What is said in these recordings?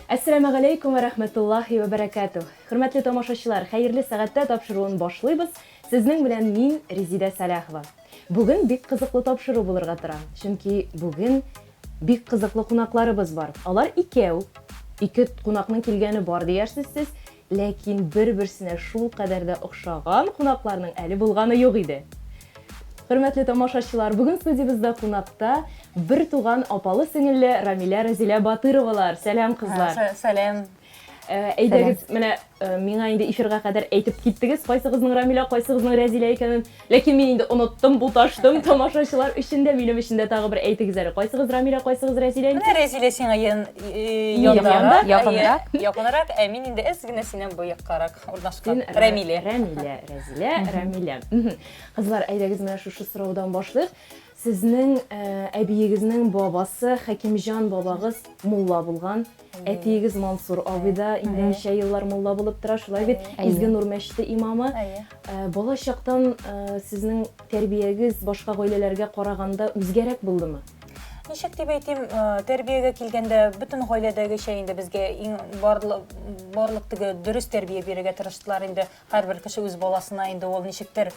Әссәламегаләйкүм вә рәхмәтуллаһи вә бәрәкәтүһ. Хөрмәтле тамашачылар, хәерле сәгатьтә тапшыруын башлыйбыз. Сезнең белән мин, Резидә Сәлахова. Бүген бик кызыклы тапшыру булырга тора. Чөнки бүген бик кызыклы кунакларыбыз бар. Алар икәү. Ике кунакның килгәне бар диярсез сез, ләкин бер-берсенә шулкадәр дә охшаган кунакларның әле булганы юк иде. Хөрмәтле тамашачылар, бүген студиябездә кунакта бер туган апалы-сеңелле Рамилә Разилә Батыровалар. Сәлам, кызлар. Сәлам. Әйдәгез, менә миңа инде эфирга кадәр әйтеп киттегез, кайсыгызның Рамилә, кайсыгызның Рәзилә икәнен. Ләкин мин инде оныттым, буташтым. Тамашачылар өчен дә, минем өчен дә тагы бер әйтегез әле. Кайсыгыз Рамилә, кайсыгыз Рәзилә инде? Менә Рәзилә сиңа яндарак, якынрак, якынрак, ә мин инде әз генә синнән бу яккарак урнашкан. Рәмилә. Рәмилә, Рәзилә, Рәмилә. Кызлар, әйдәгез менә шушы сораудан башлыйк. Сезнең әбиегезнең бабасы Хәкимҗан бабагыз мулла булган. Әтиегез Мансур абый да инде ничә еллар мулла булып тора, шулай бит? Изге Нур мәчете имамы. Бала чактан сезнең тәрбиягез башка гаиләләргә караганда үзгәрәк булдымы? Ничек дип әйтим, тәрбиягә килгәндә, бөтен гаиләдәгечә инде безгә иң барлык, барлык теге дөрес тәрбия бирергә тырыштылар инде. Һәрбер кеше үз баласына инде ул ничектер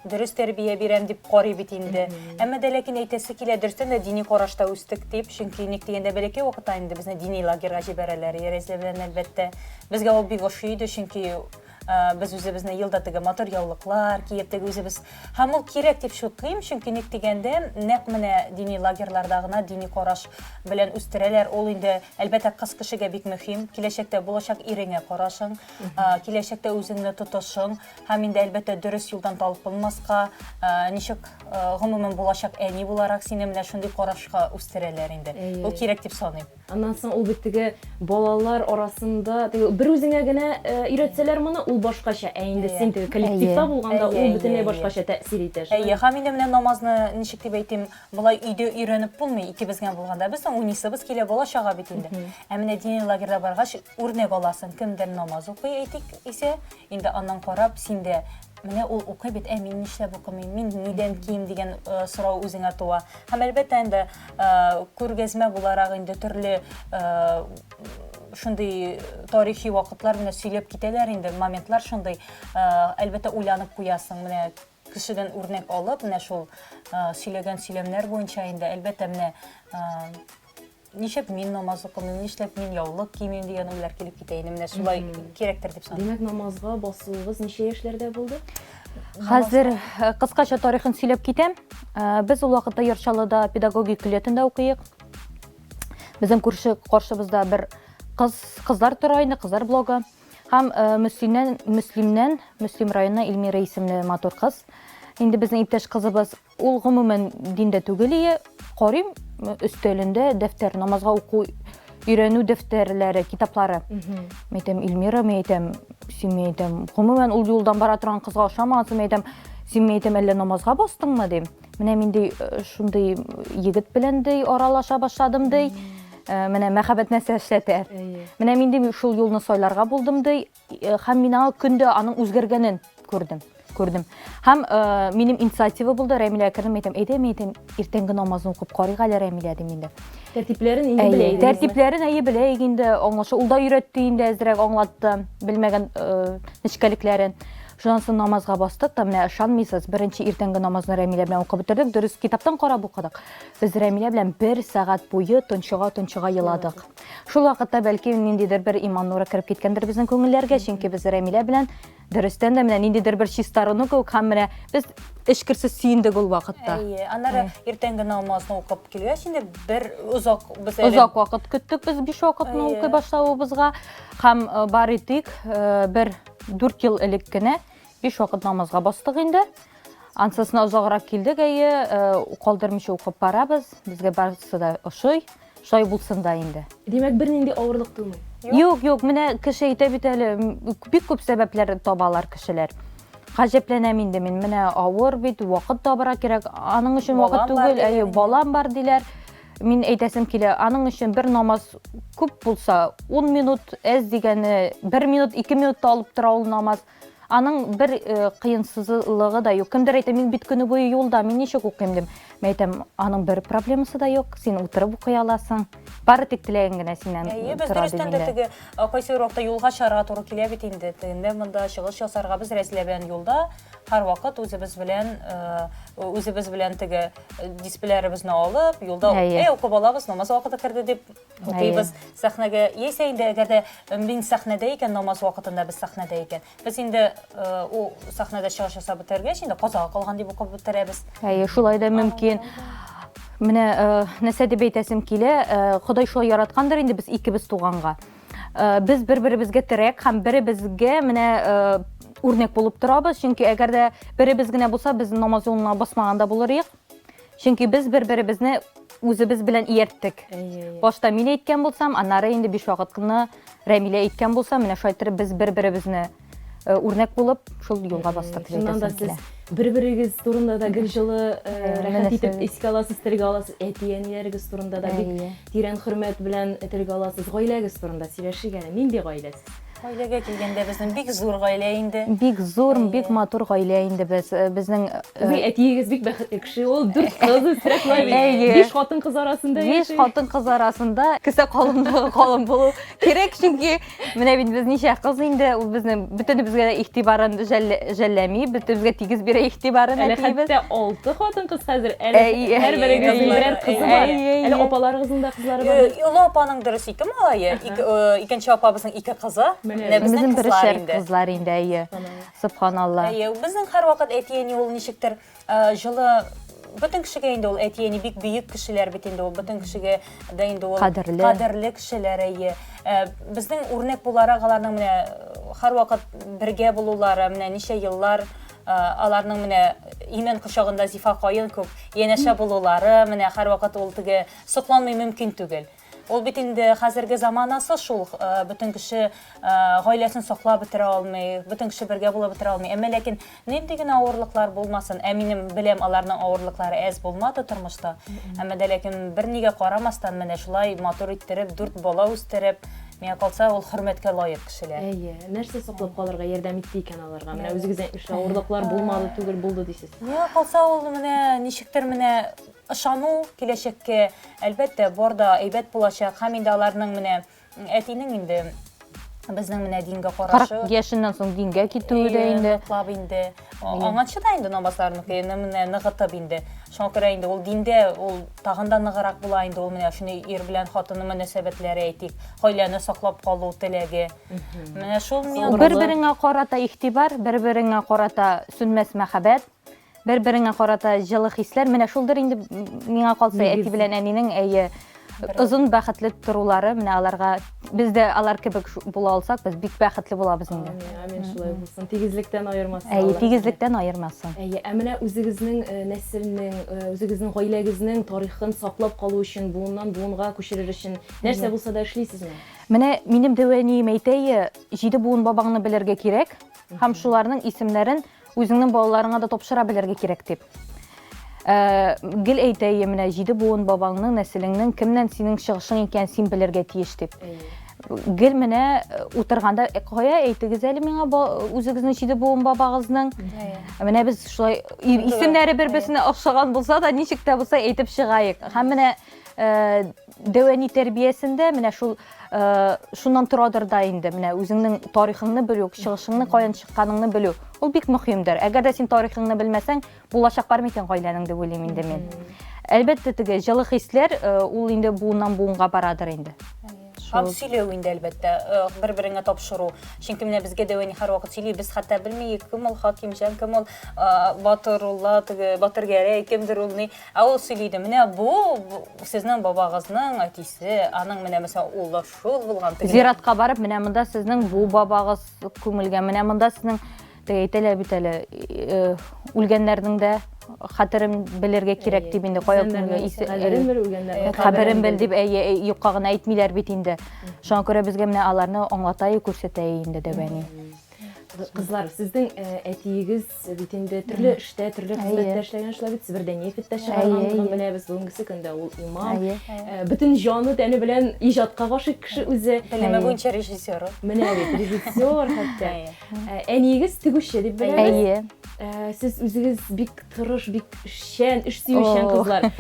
дөрес тәрбия бирәм дип карый бит инде. Әмма дә ләкин әйтәсе килә, дөрестән дә дини карашта үстек дип, чөнки ник дигәндә бәләкәй вакытта инде безне дини лагерьга җибәрәләр, Рәзилә белән әлбәттә. Безгә ул бик ошый иде, чөнки без үзебезне елда теге матур яулыклар киеп теге үзебез һәм ул кирәк дип шутлыйм, чөнки ник дигәндә нәкъ менә дини лагерьларда гына дини караш белән үстерәләр. Ул инде әлбәттә кыз кешегә бик мөһим, киләчәктә булачак иреңә карашың, киләчәктә үзеңне тотышың Һәм инде, әлбәттә, дөрес юлдан талпынмаска, ничек гомумән булачак әни буларак сине менә шундый карашка үстерәләр инде. Ул кирәк дип саныйм. Аннан соң ул бит теге балалар арасында теге бер үзеңә генә өйрәтсәләр моны, ул башкача. Ә инде син теге коллективта булганда, ул бөтенләй башкача тәэсир итә. Әйе, һәм инде менә намазны ничек дип әйтим, болай өйдә өйрәнеп булмый, икебез генә булганда. Безнең уйныйсыбыз килә, бала-чага бит инде. Ә менә дини лагерьда баргач, үрнәк аласың, кемдер намаз укый, әйтик исә, Инде аннан карап, син дә, менә ул укый бит, ә мин нишләп укымыйм, мин нидән ким дигән э, сорау үзеңә туа. Һәм әлбәттә инде э, күргәзмә буларак инде төрле э, шундый тарихи вакытлар менә сөйләп китәләр инде, моментлар шундый, әлбәттә уйланып куясың, менә кешедән үрнәк алып, менә шул сөйләгән сөйләмнәр буенча инде әлбәттә менә Нишләп мин намаз укымыйм, нишләп мин яулык кимим дигән уйлар килеп китә инде. Менә шулай кирәктер дип саныйм. Димәк, намазга басуыгыз ничә яшьләрдә булды? Хәзер э, кыскача тарихын сөйләп китәм. Э, без ул вакытта Яр Чаллыда педагогик көллиятендә укыйк. Безнең күрше каршыбызда бер кыз, кызлар тора инде, кызлар блогы. Һәм э, Мөслимнән, Мөслимнән, Мөслим районына Эльмира исемле матур кыз. Инде безнең иптәш кызыбыз Ул гомумән диндә түгел ие. Карыйм, өстәлендә дәфтәр, намазга уку өйрәнү дәфтәрләре, китаплары. Мин әйтәм, Эльмира, мин әйтәм, син мин әйтәм, гомумән ул юлдан бара торган кызга охшамагансың, мин әйтәм, син мин әйтәм, әллә намазга бастыңмы дим. Менә мин ди э, шундый егет белән ди аралаша башладым ди. Э, менә мәхәббәт нәрсә эшләтә. Менә мин ди шул юлны сайларга булдым ди. Э, һәм мин аңа көндә аның үзгәргәнен күрдем күрдем һәм э, минем инициатива булды Рәмилә кердем әйтәм әйдә мин әйтәм иртәнге намазны укып карыйк әле Рәмилә дим инде тәртипләрен инде белә идегезме тәртипләрен әйе белә идек инде аңлаша ул да өйрәтте инде әзрәк аңлатты белмәгән э, нечкәлекләрен шуннан соң намазга бастык та менә ышанмыйсыз беренче иртәнге намазны Рәмилә белән укып бетердек дөрес китаптан карап укыдык без Рәмилә белән бер сәгать буе тончыга тончыга еладык Шул вакытта бәлки ниндидер бер иман нуры кереп киткәндер безнең күңелләргә, чөнки без Рәмилә белән дөрестән дә менә ниндидер бер чистарыну кебек һәм менә без эчкерсез сөендек ул вакытта. Әйе, аннары иртәнге намазны укып килгәч инде бер озак без әле озак вакыт көттек без биш вакытны укый башлавыбызга һәм э, бар итик э, бер дүрт ел элек кенә биш вакыт намазга бастык инде. Ансысына озаграк килдек, әйе, э, калдырмыйча укып барабыз. Безгә барысы да ошый. Шулай булсын да инде. Димәк, бернинди авырлык тумый. Юк, юк, менә кеше әйтә бит әле, бик күп сәбәпләр табалар кешеләр. Гаҗәпләнәм инде мин. Менә авыр бит, вакыт табырга кирәк. Аның өчен вакыт түгел, әйе, балам бар диләр. Мин әйтәсем килә, аның өчен бер намаз күп булса, 10 минут, әз дигәне 1 минут, 2 минут та алып тора ул намаз. Аның бер э, кыенсызлыгы да юк. Кемдер әйтә, мин бит көне буе юлда, мин ничек укыйм дим. Мин әйтәм, аның бер проблемасы да юк, син утырып укый аласың. Бары тик теләгең генә синнән Әйе, без тора дим дөрестән дә инде. теге э, кайсы вакытта юлга чыгарга туры килә бит инде. Тегендә монда чыгыш ясарга без Рәзилә белән юлда һәрвакыт үзебез белән э, үзебез белән теге э, дисплейләребезне алып, юлда Әйе. әй укып алабыз, намаз вакыты керде дип укыйбыз сәхнәгә. Яисә инде әгәр дә э, мин сәхнәдә икән, намаз вакытында без сәхнәдә икән. Без инде э, ул сәхнәдә чыгыш ясап бетергәч, инде казага калган дип укып бетерәбез. Әйе, шулай да мөмкин. Менә э, нәрсә дип әйтәсем килә, э, Ходай шулай яраткандыр инде без икебез туганга. Э, без бер-беребезгә терәк һәм беребезгә менә э, үрнәк булып торабыз, чөнки әгәр дә беребез генә булса, без намаз юлына басмаган да булыр идек. Чөнки без бер-беребезне үзебез белән иярттек. Башта мин әйткән булсам, аннары инде биш вакытны Рәмилә әйткән булса, менә шулай итеп без бер-беребезне э, үрнәк булып шул юлга бастык дип Чыннан да әйтәсем сез килә. бер-берегез турында да гел җылы, э, рәхәт итеп мөнәсәбәт. искә аласыз, телгә аласыз. Әти-әниләрегез турында да бик Әйе. тирән хөрмәт белән телгә аласыз. Гаиләгез турында сөйләшик әле. Нинди гаилә сез? Гаиләгә килгәндә безнең бик зур гаилә инде. Бик зур, бик матур гаилә инде без. Э, Безнең э, Сезнең әтиегез бик бәхетле кеше, ул дүрт кыз үстерә шулай бит. Әйе. Биш хатын-кыз арасында Биш яши. хатын-кыз арасында кесә калынлыгы калын булу кирәк, чөнки менә бит без ничә кыз инде, ул безнең бөтенебезгә дә игътибарын жәлләми, бөтенебезгә тигез бирә игътибарын Әле әтиебез. хәтта алты хатын-кыз хәзер, әле Әйе. һәрберегезнең Әйе. берәр кызы бар. Әйе, Әле әйе. апаларыгызның да кызлары бар. Э, Олы апаның дөрес ике малае, э, икенче апабызның ике кызы. Менә Менә безнең Безнең кызлар берешәр инде. кызлар инде, әйе. Субханалла. Әйе, безнең һәрвакыт әти-әни ул ничектер э, җылы бөтен кешегә инде ул әти-әни бик бөек кешеләр бит инде ул бөтен кешегә дә инде ул Кадерле. кадерле кешеләр әйе. Э, Безнең үрнәк буларак аларның менә э, һәрвакыт бергә булулары, менә ничә еллар э, аларның менә имән кочагында зифа каен күк янәшә булулары, менә һәрвакыт ул теге сокланмый мөмкин түгел. Ул бит инде хәзерге заманасы шул, э, бөтен кеше э, гаиләсен саклап бетерә алмый, бөтен кеше бергә булып бетерә алмый. Әмма ләкин нинди генә авырлыклар булмасын, ә минем беләм аларның авырлыклары әз булмады тормышта. Әмма дә ләкин бернигә карамастан менә шулай матур иттереп дүрт бала үстереп, миңа калса ул хөрмәткә лаек кешеләр. Әйе, нәрсә саклап калырга ярдәм итте икән аларга? Менә үзегез әйтмешли, авырлыклар булмады түгел, булды дисез. Миңа калса ул менә ничектер менә ышану киләчәккә, әлбәттә, бар да әйбәт булачак. Һәм инде аларның менә әтинең инде безнең менә дингә карашы 40 яшеннән соң дингә китүе дә инде. Ныклап инде. Аңанчы да инде намазларын укый, менә ныгытып инде. Шуңа күрә инде ул диндә ул тагын да ныграк була инде ул менә шуны ир белән хатынның мөнәсәбәтләре әйтик, гаиләне саклап калу теләге. Менә шул миңа Бер-береңә карата игътибар, бер-береңә карата сүнмәс мәхәббәт, бер-береңә карата җылы хисләр. Менә шулдыр инде миңа калса әти белән әнинең әйе озын бәхетле торулары, менә аларга без дә алар кебек була алсак, без бик бәхетле булабыз инде. Амин, амин, шулай булсын. Тигезлектән аермасын. Әйе, Алла тигезлектән аермасын. Әйе, ә менә үзегезнең э, нәселнең, э, үзегезнең гаиләгезнең тарихын саклап калу өчен, буыннан буынга күчерер өчен нәрсә булса да эшлисезме? Менә минем дәү әнием әйтә, «Е, җиде буын бабаңны белергә кирәк һәм шуларның исемнәрен үзеңнең балаларыңа да тапшыра белергә кирәк дип. Э, гел әйтә, «Е, менә җиде буын бабаңның, нәселеңнең кемнән синең чыгышың икән, син белергә тиеш дип. Гел менә э, утырганда, «Э, кая әйтегез әле миңа үзегезнең җиде буын бабагызның. Менә без шулай исемнәре бер-берсенә охшаган булса да, ничек тә булса әйтеп чыгаек. Һәм менә э, дәү әни тәрбиясендә менә шул э, шуннан торадыр да инде. Менә үзеңнең тарихыңны белү, чыгышыңны каян чыкканыңны белү. Ул бик мөһимдер. Әгәр дә син тарихыңны белмәсәң, булачак бар микән гаиләнең дип уйлыйм инде мин. Әлбәттә, теге җылы хисләр э, ул инде буыннан буынга барадыр инде. Һәм сөйләү инде әлбәттә, э, бер-береңә тапшыру. Чөнки менә безгә дәү әни һәрвакыт сөйли, без хәтта белмиек, кем ул Хакимҗан, кем ул э, Батырулла, теге Батыргәрәй, кемдер ул ни. Ә ул сөйли иде, менә бу сезнең бабагызның әтисе, аның менә мәсәлән улы шул булган. Теге. Зиратка барып, менә монда сезнең бу бабагыз күмелгән, менә монда сезнең теге әйтәләр бит әле, э, үлгәннәрнең дә хәтерен белергә кирәк дип инде кая күмелгән исе- Каберен бел, үлгәннәрнең каберен бел дип әйе, юкка гына әйтмиләр бит инде. Шуңа күрә безгә менә аларны аңлата, күрсәтә инде дәү әни. Кызлар, сезнең әтиегез бит инде төрле эштә, төрле хезмәттә эшләгән, шулай бит, Себердә нефть тә чыгарганлыгын беләбез. Бүгенгесе көндә ул имам. Бөтен җаны тәне белән иҗатка гашыйк кеше үзе. Белеме буенча режиссер. Менә бит, режиссер хәтта. Әниегез тегүче дип беләбез. Әйе. Сез үзегез бик тырыш, бик эшчән, эш сөючән кызлар.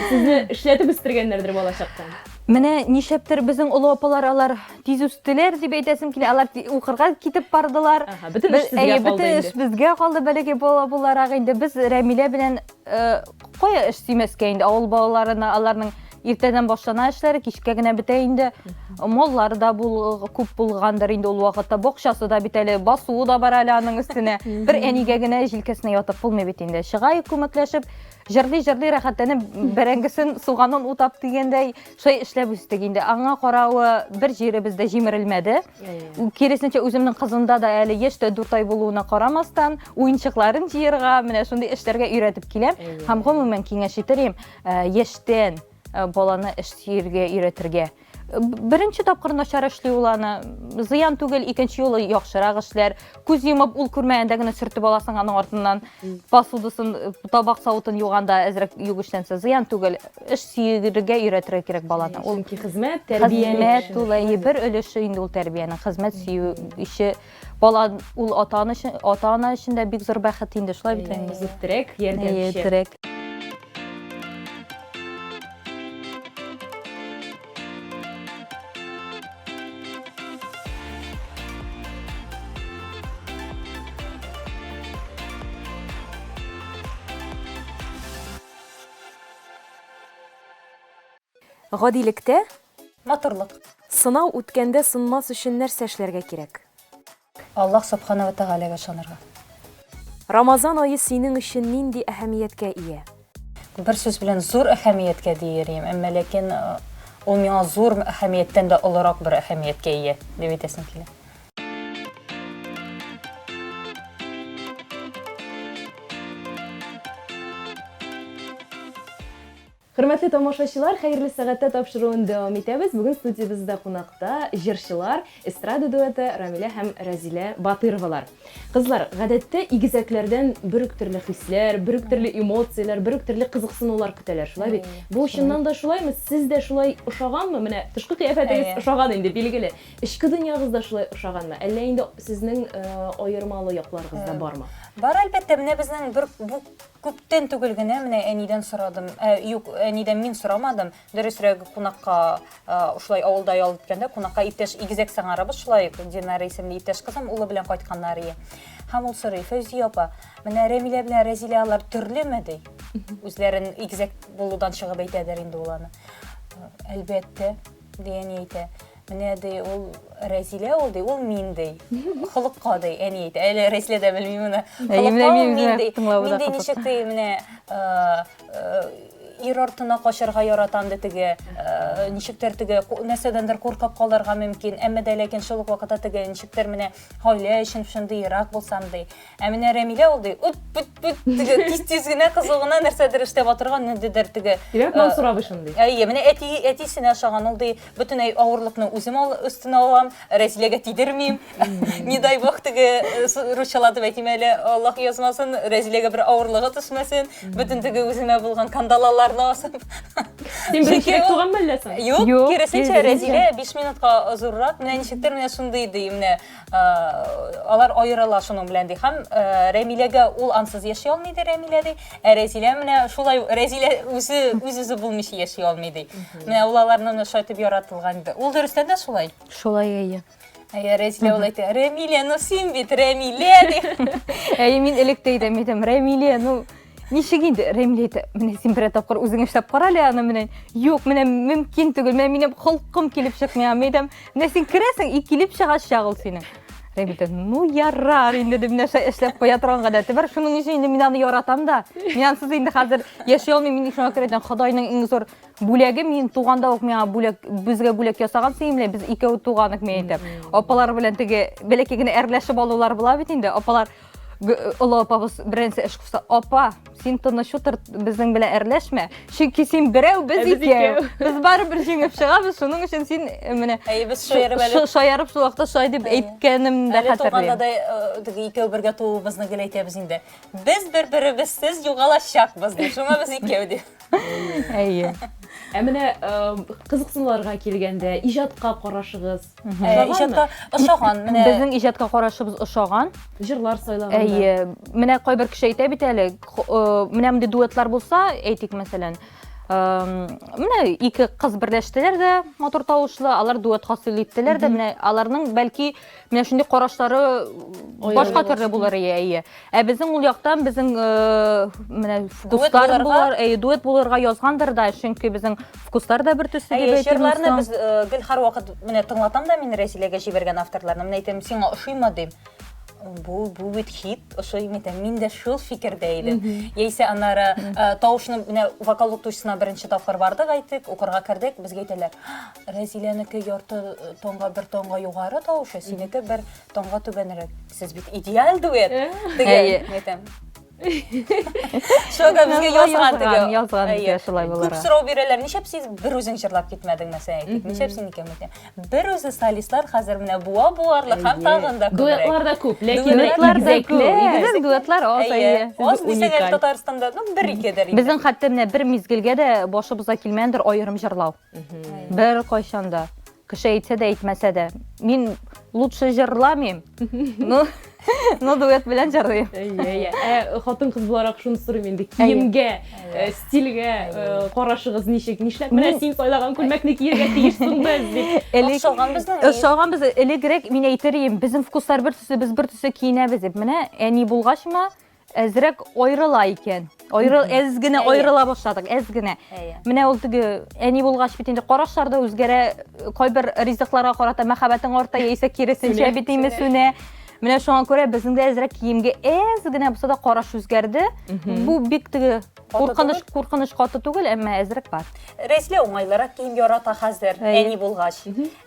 Сезне эшләтеп үстергәннәрдер балачактан. Менә нишләптер безнең олы апалар алар тиз үстеләр дип әйтәсем килә. Алар укырга китеп бардылар. Ага, бөтен эш сезгә калды бөтен эш безгә калды бәләкәй бала буларак инде. Без Рәмилә белән э, кая эш сөймәскә инде авыл балаларына аларның иртәдән башлана эшләре, кичкә генә бетә инде. Маллары да бул, күп булгандыр инде ул вакытта. Бакчасы да бит әле, басуы да бар әле аның өстенә. Бер әнигә генә җилкәсенә ятып булмый бит инде. Чыгайык күмәкләшеп, җырлый-җырлый рәхәтләнеп бәрәңгесен, суганын утап дигәндәй, шулай эшләп үстек инде. Аңа каравы бер җиребез дә җимерелмәде. Киресенчә, үземнең кызымда да әле яшь тә 4 ай булуына карамастан, уенчыкларын җыярга, менә шундый эшләргә өйрәтеп киләм. Һәм гомумән киңәш итер идем, яшьтән баланы эш сөяргә өйрәтергә. Беренче тапкыр начар эшли ул аны, зыян түгел, икенче юлы яхшырак эшләр. Күз йомып, ул күрмәгәндә генә сөртеп аласың аның артыннан. Посудасын, табак савытын юганда әзрәк югешләнсә, зыян түгел. Эш сөяргә өйрәтергә кирәк баланы. Ул чөнки хезмәт тәрбияне. Хезмәт ул, әйе, бер өлеше инде ул тәрбиянең. Хезмәт сөю ише бала ул ата-ана өчен, ата-ана өчен дә бик зур бәхет инде, шулай бит инде. Зур терәк, ярдәмче. Әйе, терәк. Гадилектә матурлык. Сынау үткәндә сынмас өчен нәрсә эшләргә кирәк? Аллаһ Субхана ва Тәгаләгә ышанырга. Рамазан ае синең өчен нинди әһәмияткә ия? Бер сүз белән зур әһәмияткә диер идем, әмма ләкин ул миңа зур әһәмияттән дә олырак бер әһәмияткә ия, дип әйтәсем килә. Хөрмәтле тамашачылар, хәерле сәгатьтә тапшыруын дәвам итәбез. Бүген студиябездә кунакта җырчылар, эстрада дуэты Рамилә һәм Рәзилә Батыровалар. Кызлар, гадәттә игезәкләрдән бер үк төрле хисләр, бер үк төрле эмоцияләр, бер үк төрле кызыксынулар көтәләр, шулай бит? Бу чыннан да шулаймы? Сез дә шулай ошаганмы? Менә тышкы кыяфәтегез ошаган инде, билгеле. Эчке дөньягыз да шулай ошаганмы? Әллә инде сезнең аермалы якларыгыз да бармы? Бар, әлбәттә. Менә безнең бер бу Күптән түгел генә менә әнидән сорадым. Ә, юк, әнидән мин сорамадым. Дөресрәге, кунакка шулай авылда ял иткәндә, кунакка иптәш игезәк сыңарыбыз шулай ук Динара исемле иптәш кызым улы белән кайтканнар ие. Һәм ул сорый, Фәүзия апа, менә Рәмилә белән Рәзилә алар төрлеме ди? Үзләрен игезәк булудан чыгып әйтәдер инде ул аны. Әлбәттә, ди әни әйтә. Менә ди, ул Рәзилә ул ди, ул мин ди. Холыкка ди, әни әйтә. Әле Рәзилә дә белми моны. Холыкка ул мин ди. Мин ди ничек ди, менә ир артына качарга яратам ди теге, ничектер теге нәрсәдәндер куркып калырга мөмкин. Әмма дә ләкин шул ук вакытта теге ничектер менә гаилә өчен шундыйрак булсам ди. Ә менә Рәмилә ул ди, үт пүт пүт теге тиз-тиз генә кызу гына нәрсәдер эшләп атырга ниндидер теге. Димәк, Мансур абый шундый. Әйе, менә әти әтисенә ошаган ул ди, бөтенләй авырлыкны үзем ал, өстенә алам, Рәзиләгә тидермим. Не дай бог теге русчалатып әйтим әле, Аллаһ язмасын, Рәзиләгә бер авырлыгы төшмәсен, бөтен теге үземә булган кандалаларны асып. Син беренчерәк туганмы әллә соң? Юк, киресенчә, Рәзилә 5 минутка зуррак, менә ничектер менә шундый ди, менә алар аерыла шуның белән ди. Һәм Рәмиләгә ул ансыз яши алмый ди Рәмилә ди. Ә Рәзилә менә шулай Рәзилә үзе үз-үзе булмыйча яши алмый ди. Менә ул аларны менә шулай итеп яратылган инде. Ул дөрестән дә шулай. Шулай әйе. Әйе, Рәзилә ул әйтә, Рәмилә, ну син бит Рәмилә ди. Әйе, мин элек тә әйтәм, әйтәм, Рәмилә, ну Ничек инде, Рәмилә әйтә, менә син берәр тапкыр үзең эшләп кара әле аны менә. Юк, менә мөмкин түгел, менә минем холкым килеп чыкмый. Мин әйтәм, менә син керәсең и килеп чыгачак ул синең. Рәмилә әйтә, ну ярар инде дип менә шулай эшләп куя торган гадәте бар. Шуның өчен инде мин аны яратам да. Мин ансыз инде хәзер яши алмыйм. Мин шуңа күрә әйтәм, Ходайның иң зур бүләге мин туганда ук миңа бүләк, безгә бүләк ясаган синең белән без икәү туганык, мин әйтәм. Апалар белән теге бәләкәй генә әрләшеп алулар була бит инде. Апалар. Олы апабыз беренче эш кушса, апа, син тыныч утыр, безнең белән әрләшмә, чөнки син берәү, без икәү. Без барыбер җиңеп чыгабыз, шуның өчен син э, менә Әйе, без шаярып әле. Шаярып шул вакытта шулай дип әйткәнем дә хәтерлим. Әле туганда да э, теге икәү бергә тууыбызны гел әйтәбез инде. Без бер-беребезсез югалачакбыз дип, шуңа без икәү дип. Әйе. Ә менә э, кызыксынуларга килгәндә, иҗатка карашыгыз э, Иҗатка ошаган. Менә безнең иҗатка карашыбыз ошаган. Җырлар сайлаганда. Әйе. Менә кайбер кеше әйтә бит әле, э, менә мондый дуэтлар булса, әйтик, мәсәлән, менә ике кыз берләштеләр дә, матур тавышлы, алар дуэт хасил иттеләр дә, менә аларның бәлки менә шундый карашлары башка төрле булыр, әйе. Ә безнең ул яктан безнең э, менә вкуслар булар, әйе, дуэт булырга язгандыр да, чөнки безнең вкуслар да бер төсле дип әйтим. Җырларны без э, гел һәрвакыт менә тыңлатам да мин Рәзиләгә җибәргән авторларны. Менә әйтәм, сиңа ошыймы дим. Бу бу бит хит, ошый әйтәм. Мин дә шул фикердә идем. Яисә аннары э, тавышны менә вокал укытучысына беренче тапкыр бардык әйтик, укырга кердек, безгә әйтәләр, Рәзиләнеке ярты тонга бер тонга югары тавышы, синеке бер Тонга түбәнрәк. Сез бит идеаль дуэт. Теге, әйтәм. Шуңа безгә язган теге. Язган безгә шулай булыр. Күп сорау бирәләр. Нишләп сез бер үзең җырлап китмәдең, мәсәлән, әйтик. Нишләп син икән әйтәм. Бер үзе солистлар хәзер менә буа буарлык һәм тагын да күбрәк. Дуэтлар да күп, ләкин дуэтлар да күп. Игезәк дуэтлар аз, әйе. Аз дисәң әле Татарстанда, ну, бер икедер инде. Безнең хәтта менә бер мизгелгә дә башыбызга килмәгәндер аерым җырлау. Бер кайчан да. Кеше әйтсә дә, әйтмәсә дә. Мин лучше җырламыйм. Ну, ну дуэт белән җырлыйм. Әйе, әйе. Ә хатын-кыз буларак шуны сорыйм инде. Киемгә, э, стильгә э, карашыгыз ничек? Нишләп менә син сайлаган күлмәкне кияргә тиеш соң без дип. Элек Охшаган безнең. Охшаган без элегрәк мин әйтер идем, безнең вкуслар бер төсле, без бер төсле киенәбез дип. Менә әни булгачмы, әзрәк аерыла икән. Аерыл, әз генә аерыла башладык, әз генә. Менә ул теге әни булгач бит инде карашлар да үзгәрә, кайбер ризыкларга карата мәхәббәтең арта яисә киресенчә бит инде сүнә. Менә шуңа күрә безнең дә әзрәк киемгә әз генә булса да караш үзгәрде. Бу бик теге куркыныч, куркыныч каты түгел, әмма әзрәк бар. Рәзилә уңайлырак кием ярата хәзер, әни булгач.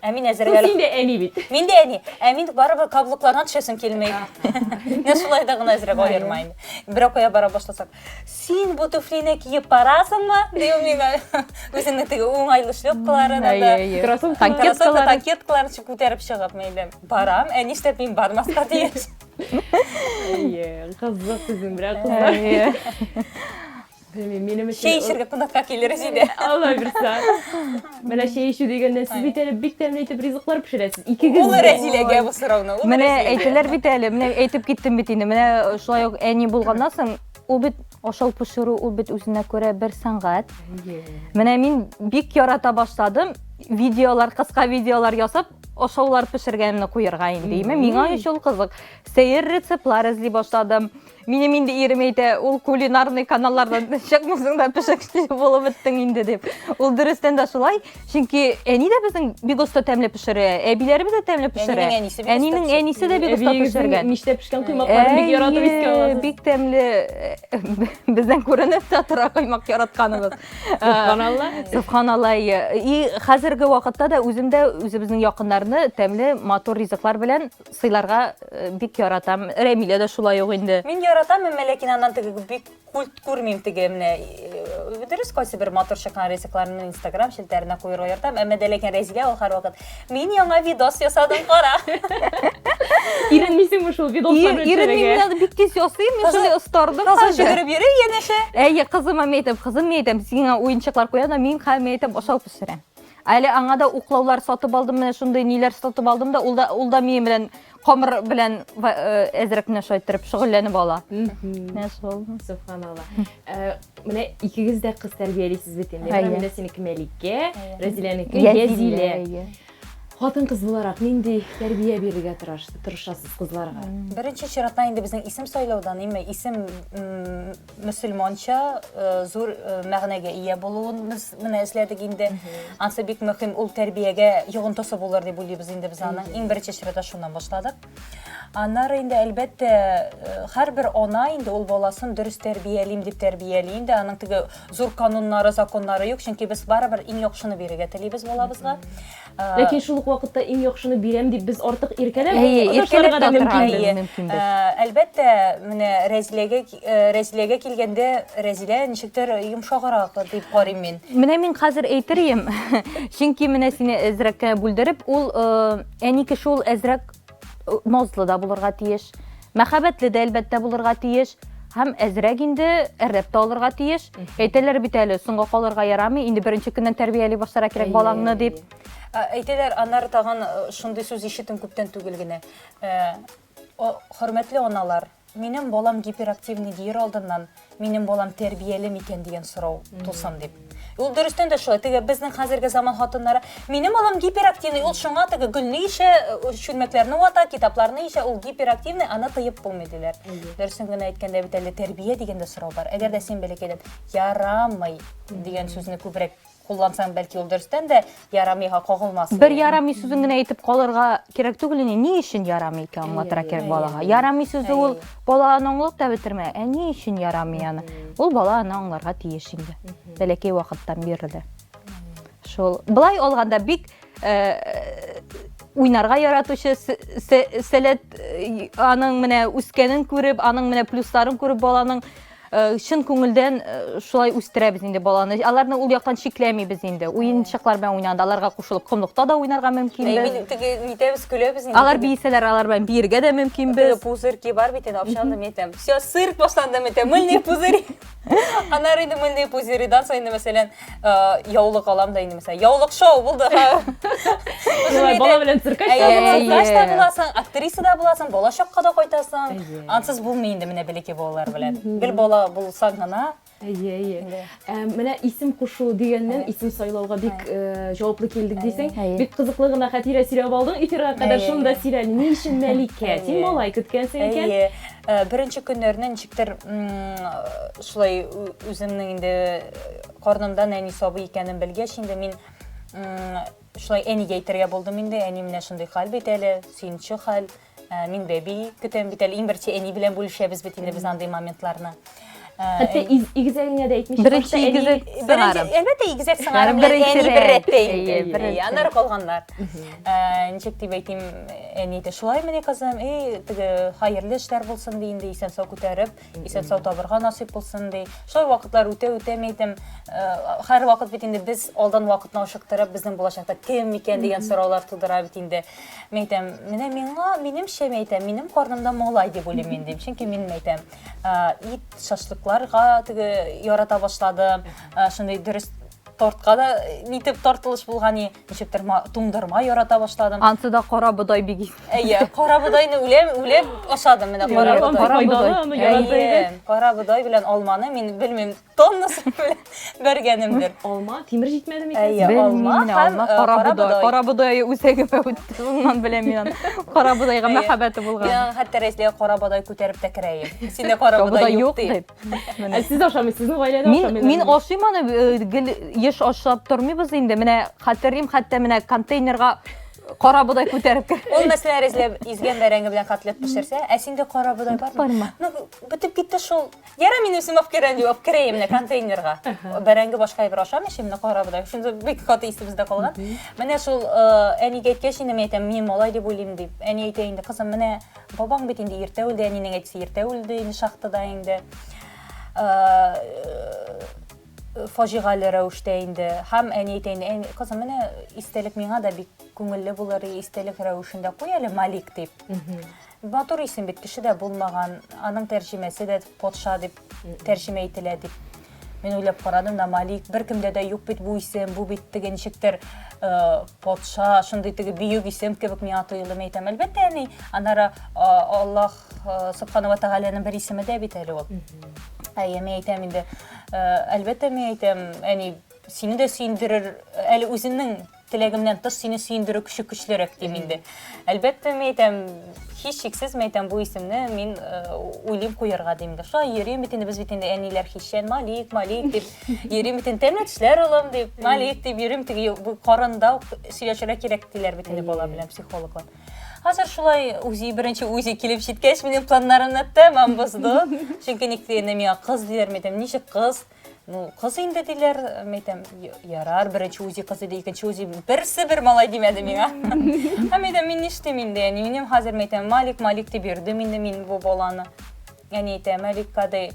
Ә мин әзер әле. Син дә әни бит. Мин дә әни. Ә мин барыбер каблуклардан төшәсем килми. Менә шулай да гына әзрәк аерма инде. Берәү кая бара башласак, син бу туфлине киеп барасыңмы? Ди ул миңа. Үзенең теге уңайлы шлепкаларын да. Кроссовкаларын, танкеткаларын күтәреп чыгып, мин барам. Ә нишләп мин бармаска тиеш? Әйе, кызык сезнең белән кызлар. Белмим, минем өчен... Чәй эчәргә кунакка килербез иде. Алла бирса. Менә чәй эчү дигәннән сез бит әле бик тәмле итеп ризыклар пешерәсез. Икегез Ул Рәзиләгә бу сорауны. Ул Менә әйтәләр бит әле, менә әйтеп киттем бит инде. Менә шулай ук әни булганнан соң, ул бит ашау пешерү, ул бит үзенә күрә бер сәнгать. Менә мин бик ярата башладым видеолар, кыска видеолар ясап, ашаулар пешергәнемне куярга инде. Миңа еш ул кызык. Сәер рецептлар эзли башладым. Минем инде ирем әйтә, ул кулинарный каналлардан чыкмыйсың да пешекче булып беттең инде дип. Ул дөрестән дә шулай, чөнки әни дә безнең бик оста тәмле пешерә, әбиләребез дә тәмле пешерә. Әнинең әнисе бик оста Әнинең әнисе дә бик оста пешергән. Мичтә пешкән коймакларын бик яратып искә аласыз. Бик тәмле. Бездән күренеп тә тора коймак яратканыбыз. Субханалла. Субханалла. И хәзерге вакытта да үзем дә үзебезнең якыннарны тәмле матур ризыклар белән сыйларга э, бик яратам. Рәмилә дә шулай ук инде. Мин яратам, әмма ләкин аннан теге бик культ күрмим теге менә э, дөрес кайсы бер матур чыккан ризыкларны Инстаграм челтәренә куерга яратам, әмма дә ләкин Рәзилә ул һәрвакыт мин яңа видос ясадым, кара. Иренмисеңме шул видосларны Иренмим, мин аны бик тиз ясыйм, мин шундый остардым. Кызы йөгереп йөри янәшә. Әйе, кызыма мин әйтәм, кызым мин әйтәм, сиңа уенчыклар куям да, мин хәзер мин әйтәм, ашау пешерәм. Әле аңа да уклаулар сатып алдым, менә шундый ниләр сатып алдым да, ул да ул да минем белән камыр белән э, әзрәк менә шулай иттереп шөгыльләнеп ала. Менә шул. Субханалла. Э, менә икегез дә кыз тәрбиялисез бит инде. Менә синеке Мәликә, Рәзиләнеке Язилә. Хатын-кыз буларак нинди тәрбия бирергә тырышасыз кызларга? Беренче чиратта инде безнең исем сайлаудан, име исем мөселманча э, зур э, мәгънәгә ия булуын без менә эзләдек инде. Ансы бик мөһим, ул тәрбиягә йогынтысы булыр дип уйлыйбыз инде без аның. Иң беренче чиратта шуннан башладык. Аннары инде, әлбәттә, һәрбер ана инде ул баласын дөрес тәрбиялим дип тәрбияли инде, аның теге зур кануннары, законнары юк, чөнки без барыбер иң яхшыны бирергә телибез балабызга. Ләкин шул ук вакытта иң яхшыны бирәм дип без артык иркәләп Әйе, иркәләп ташларга да тә мөмкинбез. мөмкинбез. Әлбәттә, менә Рәзиләгә Рәзиләгә килгәндә, Рәзилә ничектер йомшаграк дип карыйм мин. Менә мин хәзер әйтер идем, чөнки менә сине әзрәк кенә бүлдереп, ул әни кеше ул әзрәк назлы да булырга тиеш, мәхәббәтле дә әлбәттә булырга тиеш һәм әзрәк инде әрләп тә алырга тиеш. Әйтәләр бит әле, соңга калырга ярамый, инде беренче көннән тәрбияли башларга кирәк балаңны дип. Әйтәләр, аннары тагын шундый сүз ишеттем күптән түгел генә. Хөрмәтле аналар, Минем балам гиперактивный диер алдыннан, минем балам тәрбияле микән дигән сорау тусын дип. Ул дөрестән дә шулай. Теге безнең хәзерге заман хатыннары, минем балам гиперактивный, ул шуңа теге гөлне ишә, чүлмәкләрне вата, китапларны ишә, ул гиперактивный, аны тыеп булмый диләр. Дөресен генә әйткәндә бит әле тәрбия дигән дә сорау бар. Әгәр дә син бәләкәйдән ярамый дигән сүзне күбрәк Куллансаң, бәлки ул дөрестән дә ярамыйга кагылмас. Бер ярамый сүзен генә әйтеп калырга кирәк түгел инде. Ни өчен ярамый икән аңлатырга кирәк балага. Ярамый сүзе ул бала аны аңлап та бетермә. Ә ни өчен ярамый аны? Ул бала аны аңларга тиеш инде. Бәләкәй вакыттан бирле. Шул. Былай алганда бик э, уйнарга яратучы сәләт э, аның менә үскәнен күреп, аның менә плюсларын күреп баланың Э, чын күңелдән э, шулай үстерәбез инде баланы. Аларны ул яктан чикләмибез инде. Уенчыклар белән уйнаганда аларга кушылып комлыкта да уйнарга мөмкинбез. Мин теге нитәбез, көләбез инде. Алар биесәләр, алар белән биергә дә мөмкинбез. Теге пузырьки бар бит инде, апшанды мин әйтәм. Все, цирк башланды мин әйтәм, мыльные пузыри. Аннары инде мыльные пузыридан соң инде мәсәлән, э, яулык алам да инде мәсәлән, яулык шоу булды. Шулай бала белән циркач та буласың. Циркач та буласың, актриса да буласың, балачакка да кайтасың. Ансыз булмый инде менә бәләкәй балалар белән. Гел бала булсаң гына. Әйе, әйе. Ә, менә исем кушу дигәннән, исем сайлауга бик э, җаваплы килдек дисең. Бик кызыклы гына хатирә сөйләп алдың эфирга кадәр. Шуны да сөйлә. Ни өчен Мәликә? Син малай көткәнсең икән. Әйе. Э, беренче көннәрне ничектер шулай үземнең инде карнымда нәни сабый икәнен белгәч, инде мин шулай әнигә әйтергә булдым инде. Әни, менә шундый хәл бит әле, сөенче хәл. Ә, мин бәби көтәм бит әле. Иң беренче әни белән бүлешәбез бит инде без андый моментларны. Ә, Хәтта игезәгеңә дә әйтмичә. Беренче игезәк сыңарым. Әлбәттә, игезәк сыңарым белән әни бер рәттә инде. Беренче. Аннары калганнар. Ә, ничек дип әйтим, әни әйтә, шулай мени кызым, эй, теге хәерле эшләр булсын ди инде, исән-сау күтәреп, исән-сау табырга насыйп булсын ди. Шулай вакытлар үтә-үтә мин әйтәм, һәр вакыт бит инде без алдан вакытны ашыктырып, безнең булачакта кем микән дигән сораулар тудыра бит инде. Мин әйтәм, менә миңа, минемчә, мин әйтәм, минем карнымда малай дип уйлыйм мин дим. Чөнки мин әйтәм, ит, шашлыкларга теге ярата башладым. Шундый дөрес тортка да нитеп тартылыш булган, ничектер туңдырма ярата башладым. Ансы да кара бодай бик. Әйе, кара бодайны үләм, үлеп ашадым менә кара бодай. Кара бодай белән алманы мин белмим, тоннасы белән бәргәнемдер. Алма, тимер җитмәде микән? Әйе, алма һәм э, кара бодай. Кара бодае үзәгемә үтте. Шуннан беләм мин аны. Кара бодайга мәхәббәте булган. Мин хәтта Рәзиләгә кара бодай күтәреп тә керәем. Синдә кара бодай юк дип. Ә сез ашамыйсыз, сезнең гаиләдә ашамыйлар. Мин ашыйм аны, э, гел еш ашап тормыйбыз инде. Менә хәтерлим, хәтта менә контейнерга кара бодай күтәреп кер. Ул мәсәлән, Рәзилә изгән бәрәңге белән котлет пешерсә, ә синдә кара бодай бармы? Ну, бетеп китте шул. Яра мин үзем алып керәм дип алып керәем менә контейнерга. Бәрәңге башка әйбер ашамыйча менә кара бодай. Шунда бик каты исебездә калган. Менә шул э, әнигә әйткәч инде мин әйтәм, мин малай дип уйлыйм дип. Әни әйтә инде, кызым, менә бабаң бит инде иртә үлде, әнинең әтисе иртә үлде инде шахтада инде. Э, фаҗигале рәвештә инде. Һәм әни әйтә инде, әни, кызым, менә истәлек миңа да бик күңелле булыр, истәлек рәвешендә куй әле Малик дип. Матур исем бит, кеше дә булмаган, аның тәрҗемәсе дә патша дип тәрҗемә ителә дип. Мин уйлап карадым да, Малик, беркемдә дә юк бит бу исем, бу бит теге ничектер э, патша, шундый теге бөек исем кебек миңа тоелды. Мин әйтәм, әлбәттә, әни, аннары э, Аллаһ э, Субхана ва Тәгаләнең бер исеме дә бит әле ул. Әйе, мин әйтәм инде, әлбәттә, мин әйтәм, әни, сине дә сөендерер, әле үземнең Теләгемнән тыш сине сөендерү көче көчлерәк дим инде. Әлбәттә, мин әйтәм, һичшиксез мин әйтәм, бу исемне мин э, уйлыйм куярга дим инде. Шулай йөрим бит инде, без бит инде әниләр хищән, Малик, Малик дип йөрим бит инде, тәмле тешләр улым дип, Малик дип йөрим, теге бу карында ук сөйләшергә кирәк диләр бит инде бала белән психологлар. Хәзер шулай УЗИ, беренче УЗИ килеп җиткәч, минем планнарымны тәмам бозды. Чөнки ник дигәндә миңа кыз диләр, мин әйтәм, ничек кыз? Ну, кыз инде диләр, мин әйтәм, ярар, беренче УЗИ кыз иде, икенче УЗИ берсе бер малай димәде миңа. Һәм әйтәм, мин нишлим инде, әни, минем хәзер мин әйтәм, Малик, Малик дип йөрдем инде мин бу баланы. Әни әйтә, Маликка ди,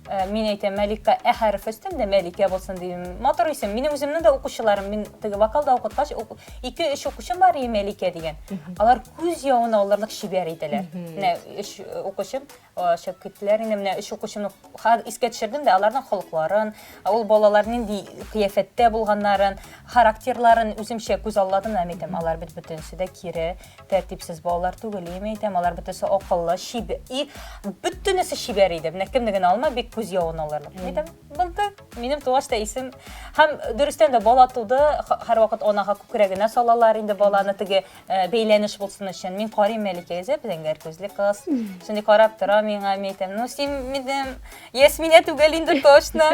э, мин әйтәм, Маликка ә хәрефе өстәм дә Мәликә булсын дим. Матур исем. Минем үземнең дә укучыларым, мин теге вокалда укыткач, ике-өч укучым бар иде Мәликә дигән. Алар күз явын алырлык чибәр иделәр. Менә өч укучым чыгып киттеләр инде. Менә өч укучымны искә төшердем дә, аларның холыкларын, ул балалар нинди кыяфәттә булганнарын, характерларын үземчә күз алладым да, әйтәм, алар бит бөтенесе дә кире, тәртипсез балалар түгел, и, әйтәм, алар бөтенесе акыллы, чибәр, и бөтенесе чибәр иде. Менә кемне генә алма, бик күз явын алырлык. Әйтәм, булды. Минем тугач та исем. Һәм дөрестән дә бала туды, һәрвакыт анага күкрәгенә салалар инде баланы теге э, бәйләнеш булсын өчен. Мин карыйм Мәликәгә, зәп-зәңгәр күзле кыз. Шундый карап тора миңа, мин әйтәм, ну син минем Ясминә түгел инде точно.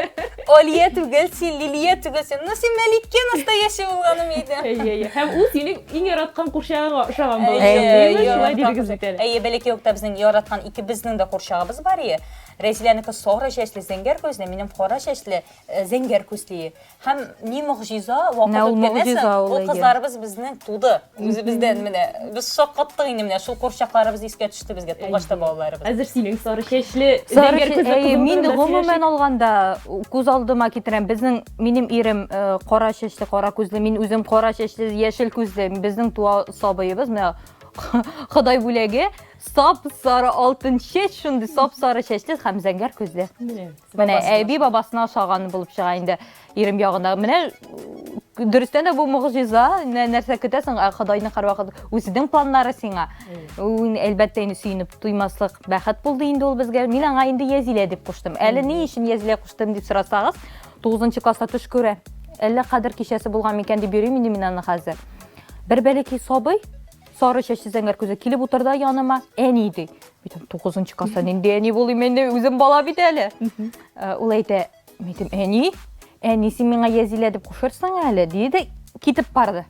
Алия түгел син, Лилия түгел син. Ну син Мәликә настоящий булганым иде. Әйе, әйе. Һәм ул синең иң яраткан курчагыңа ошаган булып чыкты, Шулай дидегез бит әле. Әйе, бәләкәй үк тә безнең яраткан икебезнең дә курчагыбыз бар иде. Рәзиләнеке сары чәчле, зәңгәр күзле, минем кара чәчле, э, зәңгәр күзле. Һәм ни могҗиза, вакыт үткәннән соң, ул кызларыбыз безнең туды. Үзебездән менә без шаккаттык инде менә шул курчакларыбыз искә төште безгә тугач та балаларыбыз. Хәзер синең сары чәчле, зәңгәр күзле кызың Мин гомумән алганда күз алдыма китерәм. Безнең минем ирем э, кара чәчле, кара күзле, мин үзем кара чәчле, яшел күзле. Безнең туа сабыебыз менә Ходай бүләге сап-сары алтын чәч, шундый сап-сары чәчле һәм зәңгәр күзле. Менә әби бабасына ошаган булып чыга инде ирем ягында. Менә дөрестән дә бу могҗиза, нәрсә көтәсең, ә Ходайның һәрвакыт үзенең планнары сиңа. Ул әлбәттә инде сөенеп туймаслык бәхет булды инде ул безгә. Мин аңа инде Язилә дип куштым. Әле ни өчен Язилә куштым дип сорасагыз, 9 класста төш күрә. Әллә кадер кичәсе булган микән дип йөрим инде мин аны хәзер. Бер бәләкәй сабый Сары чәчле зәңгәр күзле килеп утырды яныма, әни ди. Әйтәм, тугызынчы класста нинди әни булыйм инде, үзем бала бит әле. Э, ул әйтә, мин әйтәм, әни, әни, син миңа Язилә дип кушырсың әле, диде, китеп барды.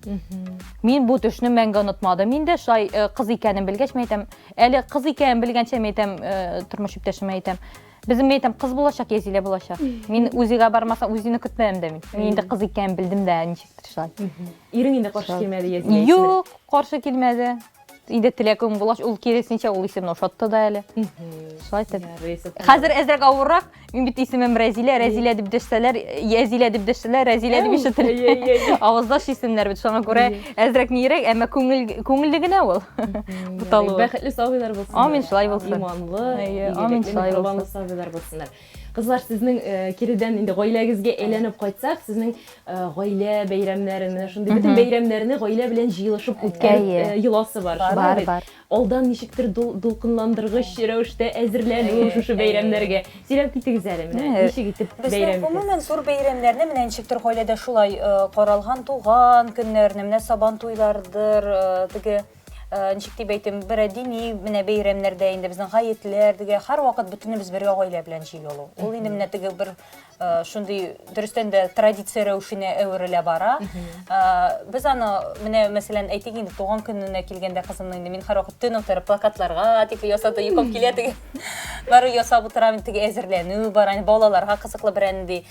Мин бу төшне мәңге онытмадым инде, шулай э, кыз икәнен белгәч, мин әйтәм, әле кыз икәнен белгәнчә, мин әйтәм, э, тормыш иптәшемә әйтәм, Безнең мин әйтәм, кыз булачак, Язилә булачак. Мин УЗИга бармасам, УЗИны көтмәдем дә мин. Мин инде кыз икәнен белдем дә, ничектер шулай. Ирең инде каршы килмәде Язилә исеменә? Юк, каршы килмәде. Инде теләгем булгач, ул киресенчә ул исемне ошатты да әле. Шулай итеп. Хәзер әзрәк авыррак. Мин бит исемем Рәзилә, Рәзилә дип дәшсәләр, Язилә дип дәшсәләр, Рәзилә дип ишетелә. Аваздаш исемнәр бит, шуңа күрә әзрәк нирәк, әмма күңел күңелле генә ул. Буталуы. Бәхетле сабыйлар булсыннар. Амин, шулай булсын. Иманлы, амин, шулай булсын. Сабыйлар булсыннар. Кызлар, сезнең э, киредән инде гаиләгезгә әйләнеп кайтсак, сезнең э, гаилә бәйрәмнәре, менә шундый бөтен бәйрәмнәрне гаилә белән җыелышып үткән э, йоласы бар. Бар, бар. Алдан ничектер дулкынландыргыч рәвештә әзерләнү шушы бәйрәмнәргә. Сөйләп китегез әле менә, ничек итеп бәйрәм итәсез? Гомумән зур бәйрәмнәрне менә ничектер гаиләдә шулай каралган туган көннәрне, менә Сабантуйлардыр, теге ничек дип әйтим, бер дини менә бәйрәмнәрдә инде безнең гаетләр, теге һәрвакыт бөтенебез бергә гаилә белән җыелу. Ул инде менә теге бер шундый дөрестән дә традиция рәвешенә әверелә бара. Без аны менә мәсәлән әйтик инде туган көненә килгәндә кызымның инде мин һәрвакыт төн утырып плакатларга тикле ясады, йокым килә теге. Бары ясап утырам, теге әзерләнү бар, балаларга кызыклы берәр нинди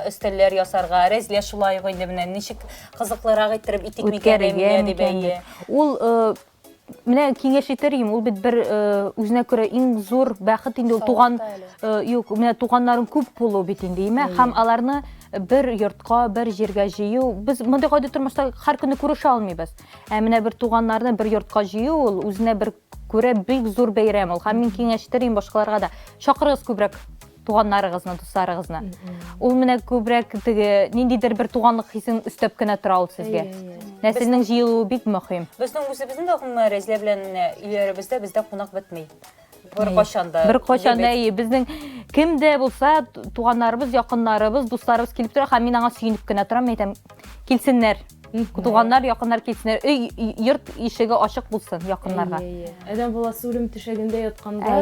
өстәлләр ясарга. Рәзилә шулай ук инде менә ничек кызыклырак иттереп итик микән Рәмилә дип әйе. Ул менә киңәш итәр идем, ул бит бер үзенә күрә иң зур бәхет инде ул туган юк, менә туганнарың күп булу бит инде, име? Һәм аларны бер йортка, бер җиргә җыю. Без мондый гади тормышта һәр көнне күрешә алмыйбыз. Ә менә бер туганнарны бер йортка җыю ул үзенә бер күрә бик зур бәйрәм ул. Һәм мин киңәш итәр идем башкаларга да. Чакырыгыз күбрәк туганнарыгызны, дусларыгызны. Ул менә күбрәк теге ниндидер бер туганлык хисен өстәп кенә тора ул сезгә. Нәселнең җыелуы бик мөһим. Безнең үзебезнең дә гомумән Рәзилә белән өйләребездә бездә кунак бетми. Беркайчан да. Беркайчан да, әйе. Безнең кем дә булса туганнарыбыз, якыннарыбыз, дусларыбыз килеп тора һәм мин аңа сөенеп кенә торам, әйтәм, килсеннәр. Туганнар, якыннар килсеннәр. Өй, йорт ишеге ачык булсын якыннарга. Әйе. Адәм баласы үлем түшәгендә ятканда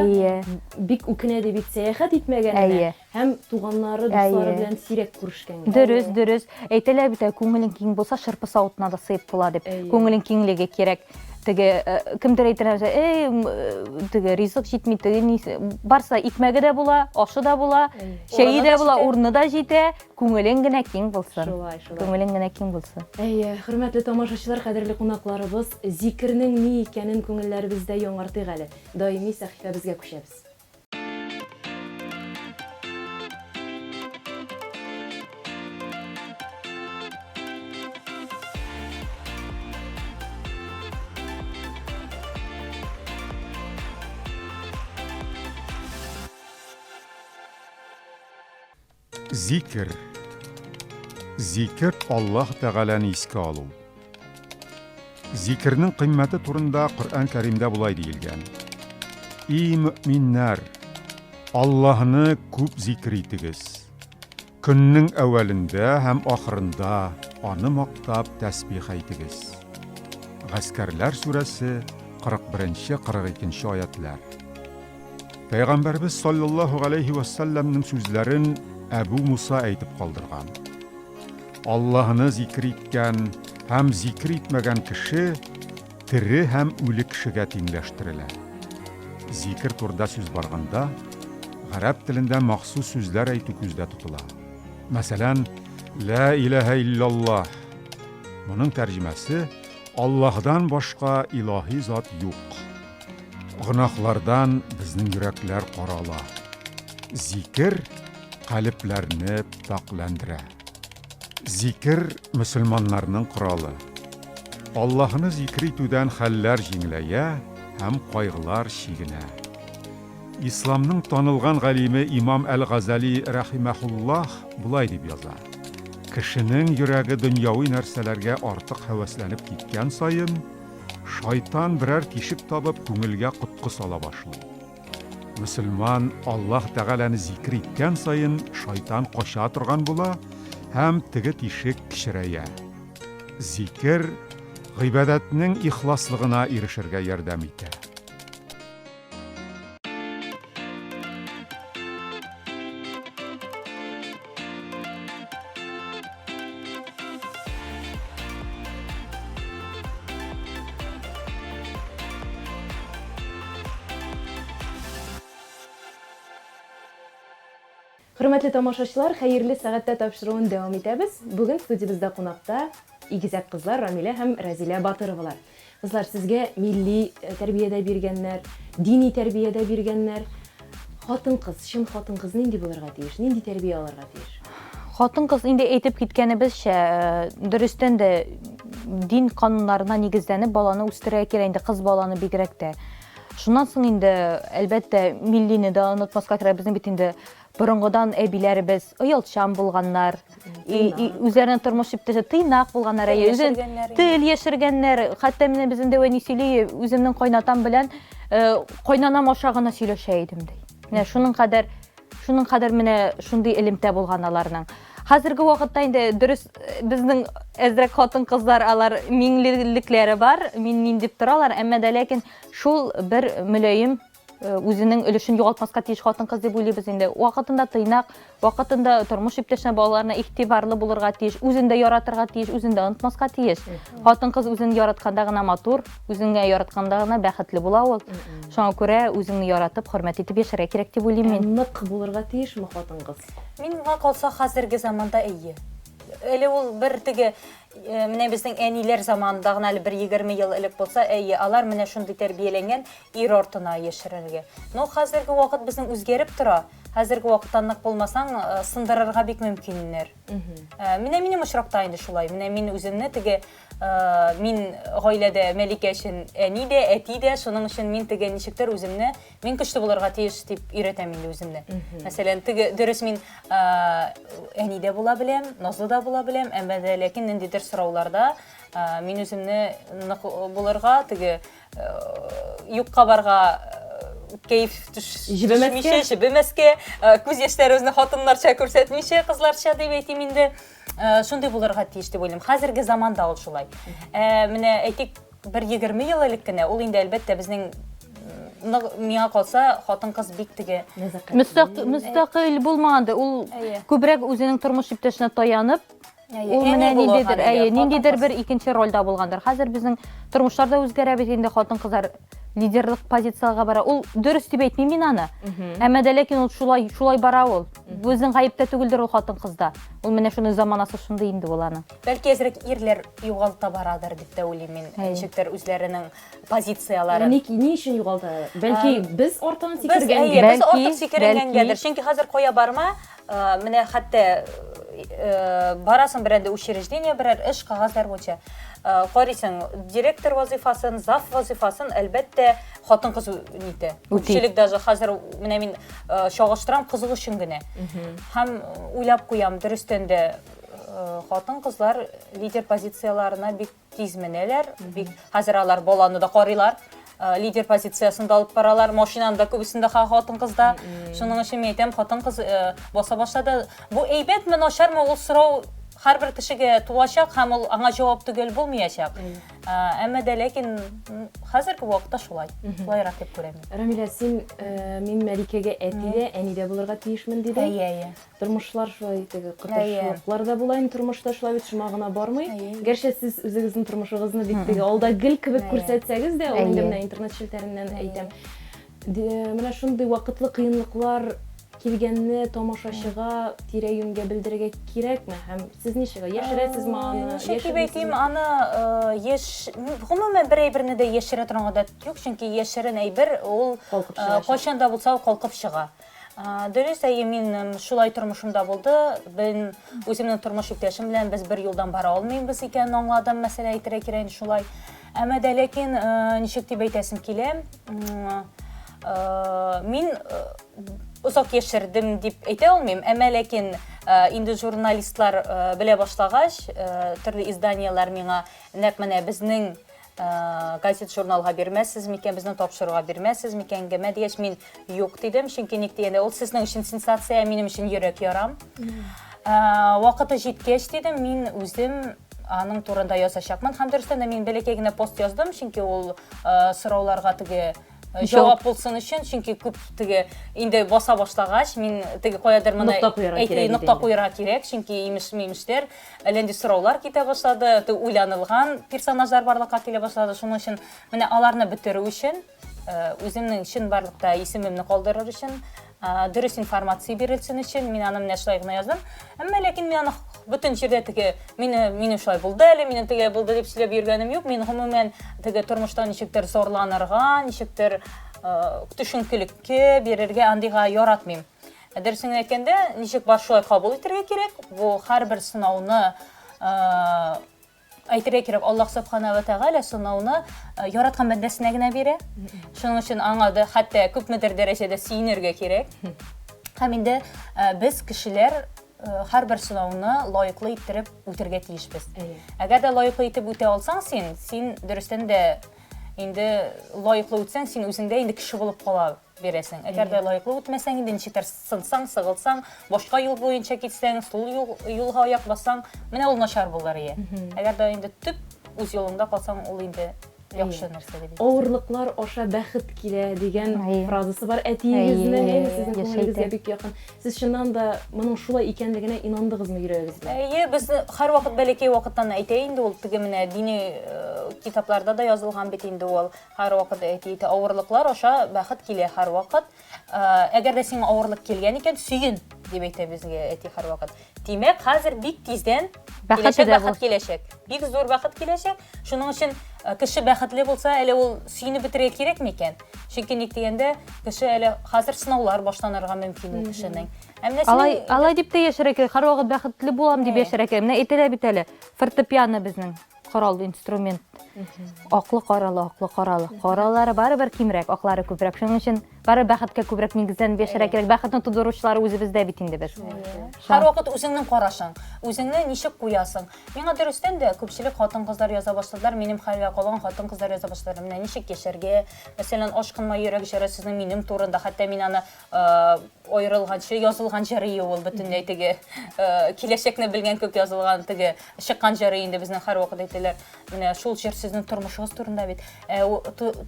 бик үкенә ди бит сәяхәт итмәгәненә һәм туганнары, дуслары белән сирәк күрешкәнгә. Дөрес, дөрес. Әйтәләр бит, күңелең киң булса, шырпы савытына да сыеп була дип. Күңелең киңлеге кирәк. Теге э, кемдер әйтер нәрсә, эй, э, теге ризык җитми, теге ни, барса икмәге дә була, ашы да була, чәе дә була, урыны да җитә, күңелең генә киң булсын. Шулай, шулай. Күңелең генә киң булсын. Әйе, хөрмәтле тамашачылар, кадерле кунакларыбыз, зикернең ни икәнен күңелләребездә яңартыйк әле. Даими сәхифәбезгә күчәбез. Зикер. Зикер Аллаһ Тәгаләне искә алу. Зикернең кыйммәте турында Коръән Кәримдә болай диелгән. И мөэминнәр, Аллаһны күп зикер итегез. Көннең әүвәлендә һәм ахырында аны мактап тәсбих әйтегез. Гаскәрләр сүрәсе 41-42 аятлар. Пәйгамбәрбез саллаллаһу галәйһи вә сәлләмнең сүзләрен Әбу Муса әйтеп калдырган. Аллаһыны зикер иткән һәм зикер итмәгән кеше тере һәм үле кешегә тиңләштерелә. Зикер турында сүз барганда, гарәп телендә махсус сүзләр әйтү күздә тотыла. Мәсәлән, Лә иләһә илляллаһ. Моның тәрҗемәсе, Аллаһыдан башка илаһи зат юк. Гөнаһлардан безнең йөрәкләр карала. Зикер калебләрне пакьләндерә. Зикер, мөселманнарның коралы. Аллаһыны зикер итүдән хәлләр җиңеләя һәм кайгылар чигенә. Исламның танылган галиме имам әл-Газали рәхимәһуллаһ болай дип яза, Кешенең йөрәге дөньяви нәрсәләргә артык һәвәсләнеп киткән саен, шайтан берәр тишек табып күңелгә коткы сала башлый. Мөселман Аллаһ Тәгаләне зикер иткән саен шайтан кача торган була һәм теге тишек кечерәя. Зикер гыйбадәтнең ихласлыгына ирешергә ярдәм итә. Хөрмәтле тамашачылар, хәерле сәгатьтә тапшыруын дәвам итәбез. Бүген студиябездә кунакта игезәк кызлар Рамилә һәм Рәзилә Батыровалар. Кызлар, сезгә милли э, тәрбия дә биргәннәр, дини тәрбия дә биргәннәр. Хатын-кыз, чын хатын-кыз нинди булырга тиеш? Нинди тәрбия алырга тиеш? Хатын-кыз инде әйтеп киткәнебезчә, э, дөрестән дә дин кануннарына нигезләнеп баланы үстерергә кирәк инде, кыз баланы бигрәк тә. Шуннан соң инде, әлбәттә, миллине дә онытмаска кирәк. Безнең бит инде борынгыдан әбиләребез оялчан булганнар, үзләренең тормыш иптәше тыйнак булганнар, әйе, үзен тел яшергәннәр. Хәтта менә безнең дәү әни сөйли, үземнең кайнатам белән э, кайнанам аша гына сөйләшә идем ди. Менә шуның кадәр Шуның кадәр менә шундый элемтә булган аларның. Хәзерге вакытта инде дөрес безнең әзрәк хатын-кызлар алар миңлелекләре бар, мин мин дип торалар, әмма дә ләкин шул бер мөлаем э, үзенең өлешен югалтмаска тиеш хатын-кыз дип уйлыйбыз инде. Вакытында тыйнак, вакытында тормыш иптәшенә, балаларына игътибарлы булырга тиеш, үзен дә яратырга тиеш, үзен дә онытмаска тиеш. Хатын-кыз үзен яратканда гына матур, Үзеңә яратканда гына бәхетле була ул. Шуңа күрә үзеңне яратып, хөрмәт итеп яшәргә кирәк дип уйлыйм мин. Ә нык булырга тиешме хатын-кыз? Миңа калса, хәзерге заманда әйе. Әле ул бер теге э, менә безнең әниләр заманында гына әле бер 20 ел элек булса, әйе, алар менә шундый тәрбияләнгән ир артына яшерергә. Но хәзерге вакыт безнең үзгәреп тора. Хәзерге вакытта нык булмасаң, э, сындырырга бик мөмкиннәр. Э, менә минем очракта инде шулай. Менә мин үземне теге Э, мин гаиләдә Мәликә өчен әни дә, әти дә, шуның өчен мин теге ничектер үземне, мин көчле булырга тиеш дип өйрәтәм инде үземне. Мәсәлән, теге дөрес мин э, әни дә була беләм, назлы да була беләм, әмма дә ләкин ниндидер сорауларда э, мин үземне нык булырга, теге юкка барга кәеф төшмичә, җебемәскә, күз яшьләребезне хатыннарча күрсәтмичә, кызларча дип әйтим инде. Э, шундый булырга тиеш дип уйлыйм. Хәзерге заманда ул шулай. Э, менә әйтик, бер 20 ел элек кенә ул инде әлбәттә безнең миңа калса, хатын-кыз бик теге мөстәкыйль булмаганда, ул күбрәк үзенең тормыш иптәшенә таянып, Ул менә ниндидер, әйе, ниндидер бер икенче рольдә булгандыр. Хәзер безнең тормышлар да үзгәрә бит инде, хатын-кызлар лидерлык позициягә бара. Ул дөрес дип әйтмим мин аны. Әмма дә ләкин ул шулай, шулай бара ул. Безнең гаептә түгелдер ул хатын-кызда. Ул менә шуның заманасы шундый инде ул аның. Бәлки әзрәк ирләр югалта барадыр дип тә уйлыйм мин. Ничектер үзләренең позицияләрен. Ни, ни өчен югалта? Бәлки без артыгын сикергәнгә. Без артык сикергәнгәдер. Чөнки хәзер кая барма, менә хәтта барасың берәр учреждение, берәр эш кәгазьләр буенча. Карыйсың, директор вазыйфасын, зав вазыйфасын, әлбәттә, хатын-кыз нитә. Күпчелек даже хәзер менә мин чагыштырам кызык өчен генә. Һәм уйлап куям, дөрестән дә хатын-кызлар лидер позицияләренә бик тиз менәләр, бик хәзер алар баланы да карыйлар, э, лидер позициясен дә алып баралар, машинаны да күбесендә хатын-кызда. Шуның өчен мин әйтәм, хатын-кыз э, баса башлады. Бу әйбәтме, начармы, ул сорау һәрбер кешегә туачак һәм ул аңа җавап төгәл булмаячак. Э, әмма дә ләкин хәзерге вакытта шулай. Шулайрак дип күрәм. Рамилә, син мин Мәликәгә әти дә, әни дә булырга тиешмен дидең. Әйе, әйе. Тормышлар шулай теге кытыршылыклар да була инде тормышта шулай бит шома гына бармый. Гәрчә сез үзегезнең тормышыгызны бит теге алда гел кебек күрсәтсәгез дә, ул инде менә интернет челтәреннән әйтәм. Менә шундый вакытлы кыенлыклар килгәнне тамашачыга, тирә-юньгә белдерергә кирәкме? Һәм сез ничек, яшерәсезме аны? Ничек дип әйтим, аны яш, гомумән бер әйберне дә яшерә торган гадәт юк, чөнки яшерен әйбер ул кайчан да булса ул калкып чыга. Дөрес, әйе, мин шулай тормышымда булды. Мин үземнең тормыш иптәшем белән без бер юлдан бара алмыйбыз икәнен аңладым, мәсәлән, әйтергә кирәк инде шулай. Әмма дә ләкин ничек дип әйтәсем килә, мин озак яшердем дип әйтә алмыйм, әмма ләкин инде журналистлар белә башлагач, төрле изданиеләр миңа нәкъ менә безнең газет журналга бирмәссез микән, безнең тапшыруга бирмәссез микән, әңгәмә дигәч, мин юк дидем, чөнки ник дигәндә, ул сезнең өчен сенсация, минем өчен йөрәк ярам. Вакыты җиткәч дидем, мин үзем аның турында язачакмын. Һәм дөрестән дә мин бәләкәй генә пост яздым, чөнки ул сорауларга теге җавап булсын өчен, чөнки күп теге инде баса башлагач, мин теге каядыр моны нокта куярга кирәк, нокта куярга кирәк, чөнки имеш-мимешләр Әллә нинди сораулар китә башлады, уйланылган персонажлар барлыкка килә башлады. Шуның өчен менә аларны бетерү өчен, э, үземнең чынбарлыкта исемемне калдырыр өчен, э, дөрес информация бирелсен өчен мин аны менә шулай гына яздым. Әмма ләкин мин аны бөтен җирдә теге мине минем шулай булды әле, минем теге булды дип сөйләп йөргәнем юк. Мин гомумән теге тормышта ничектер зарланырга, ничектер э, төшенкелеккә бирергә андыйга яратмыйм. Ә дөресен генә әйткәндә, ничек бар шулай кабул итәргә кирәк. Бу һәрбер сынауны әйтергә кирәк, Аллаһ Субхана ва Тәгалә сынауны яраткан бәндәсенә генә бирә. Шуның өчен аңа да хәтта күпмедер дәрәҗәдә сөенергә кирәк. Һәм инде без кешеләр һәрбер сынауны лаеклы иттереп үтәргә тиешбез. Әгәр дә лаеклы итеп үтә алсаң син, син дөрестән дә инде лаеклы үтсәң, син үзеңдә инде кеше булып кала бирәсең. Әгәр дә лаеклы үтмәсәң, инде ничектер сынсаң, сыгылсаң, башка юл буенча китсәң, сул юл, юлга аяк бассаң, менә ул начар булыр ие. Әгәр дә инде төп үз юлыңда калсаң, ул инде яхшы нәрсә дип. Авырлыклар аша бәхет килә дигән фразасы бар әтиегезнең, әйе, сезнең күңелегезгә бик якын. Сез чыннан да моның шулай икәнлегенә инандыгызмы йөрәгегез белән? Әйе, без һәрвакыт бәләкәй вакыттан әйтә инде ул, теге менә дини э, китапларда да язылган бит инде ул. Һәрвакыт әти әйтә, авырлыклар аша бәхет килә һәрвакыт. Әгәр дә сиңа авырлык килгән икән, сөен, дип әйтә безгә әти һәрвакыт. Димәк, хәзер бик тиздән киләчәк бәхет киләчәк. Бик зур бәхет киләчәк. Шуның өчен кеше бәхетле булса, әле ул сөенеп бетерергә кирәкме икән? Чөнки ник дигәндә, кеше әле хәзер сынаулар башланырга мөмкин ул кешенең. Ә менә алай, алай дип тә яшәргә кирәк. Һәрвакыт бәхетле булам дип яшәргә кирәк. Менә әйтәләр бит әле, фортепиано безнең корал инструмент. Аклы каралы, аклы каралы. Каралары барыбер кимрәк, аклары күбрәк. Шуның өчен бары бәхеткә күбрәк нигезләнеп яшәргә кирәк. Бәхетне тудыручылары үзебездә бит инде без. Һәрвакыт үзеңнең карашың, үзеңне ничек куясың. Миңа дөрестән дә күпчелек хатын-кызлар яза башладылар, минем хәлгә калган хатын-кызлар яза башладылар. Менә ничек яшәргә? Мәсәлән, Ашкынма йөрәк җыры сезнең минем турында, хәтта мин аны аерылганчы язылган җыры ул бөтенләй теге киләчәкне белгән күк язылган теге чыккан җыры инде безнең һәрвакыт әйтәләр менә шул җыр сезнең тормышыгыз турында бит ә,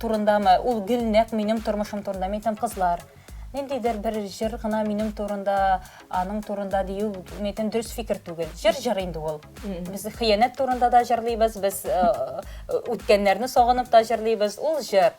турындамы ул гел нәкъ минем тормышым турында мин әйтәм кызлар. Ниндидер бер җыр гына минем турында, аның турында дию, мин әйтәм, дөрес фикер түгел. Җыр җыр инде ул. Без хыянәт турында да җырлыйбыз, без э, үткәннәрне сагынып та җырлыйбыз. Ул җыр.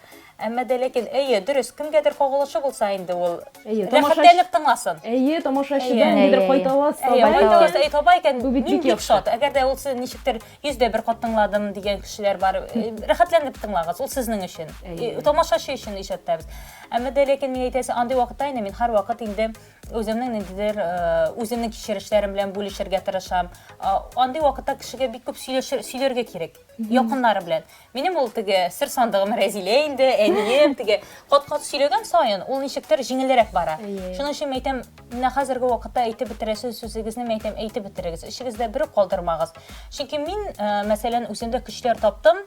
Әмма дә ләкин, әйе, дөрес, кемгәдер кагылышы булса инде ул. Әйе, тамашачы- Рәхәтләнеп тыңласын. Әйе, тамашачыда Әйе. ниндидер Әйе, кайтаваз Әйе, таба кайтаваз икән. әй, таба икән, Бу бит мин бик бик яхшы. шат. Әгәр дә ул сез ничектер 101 кат тыңладым дигән кешеләр бар, э, рәхәтләнеп тыңлагыз, ул сезнең өчен. Әйе. Э, Тамашачы өчен иҗат итәбез. Әмма дә ләкин мин әйтәсе, андый вакытта инде мин һәрвакыт инде үземнең ниндидер э, үземнең кичерешләрем белән бүлешергә тырышам. А, Андый вакытта кешегә бик күп сөйләшер, сөйләргә кирәк. Якыннары белән. Минем ул теге сер сандыгым Рәзилә инде, әнием теге кат-кат сөйләгән саен ул ничектер җиңелрәк бара. Шуның өчен әйтәм, менә хәзерге вакытта әйтеп бетерәсе сүзегезне мин әйтәм, әйтеп бетерегез. Эчегездә бер үк калдырмагыз. Чөнки мин, э, мәсәлән, үземдә көчләр таптым,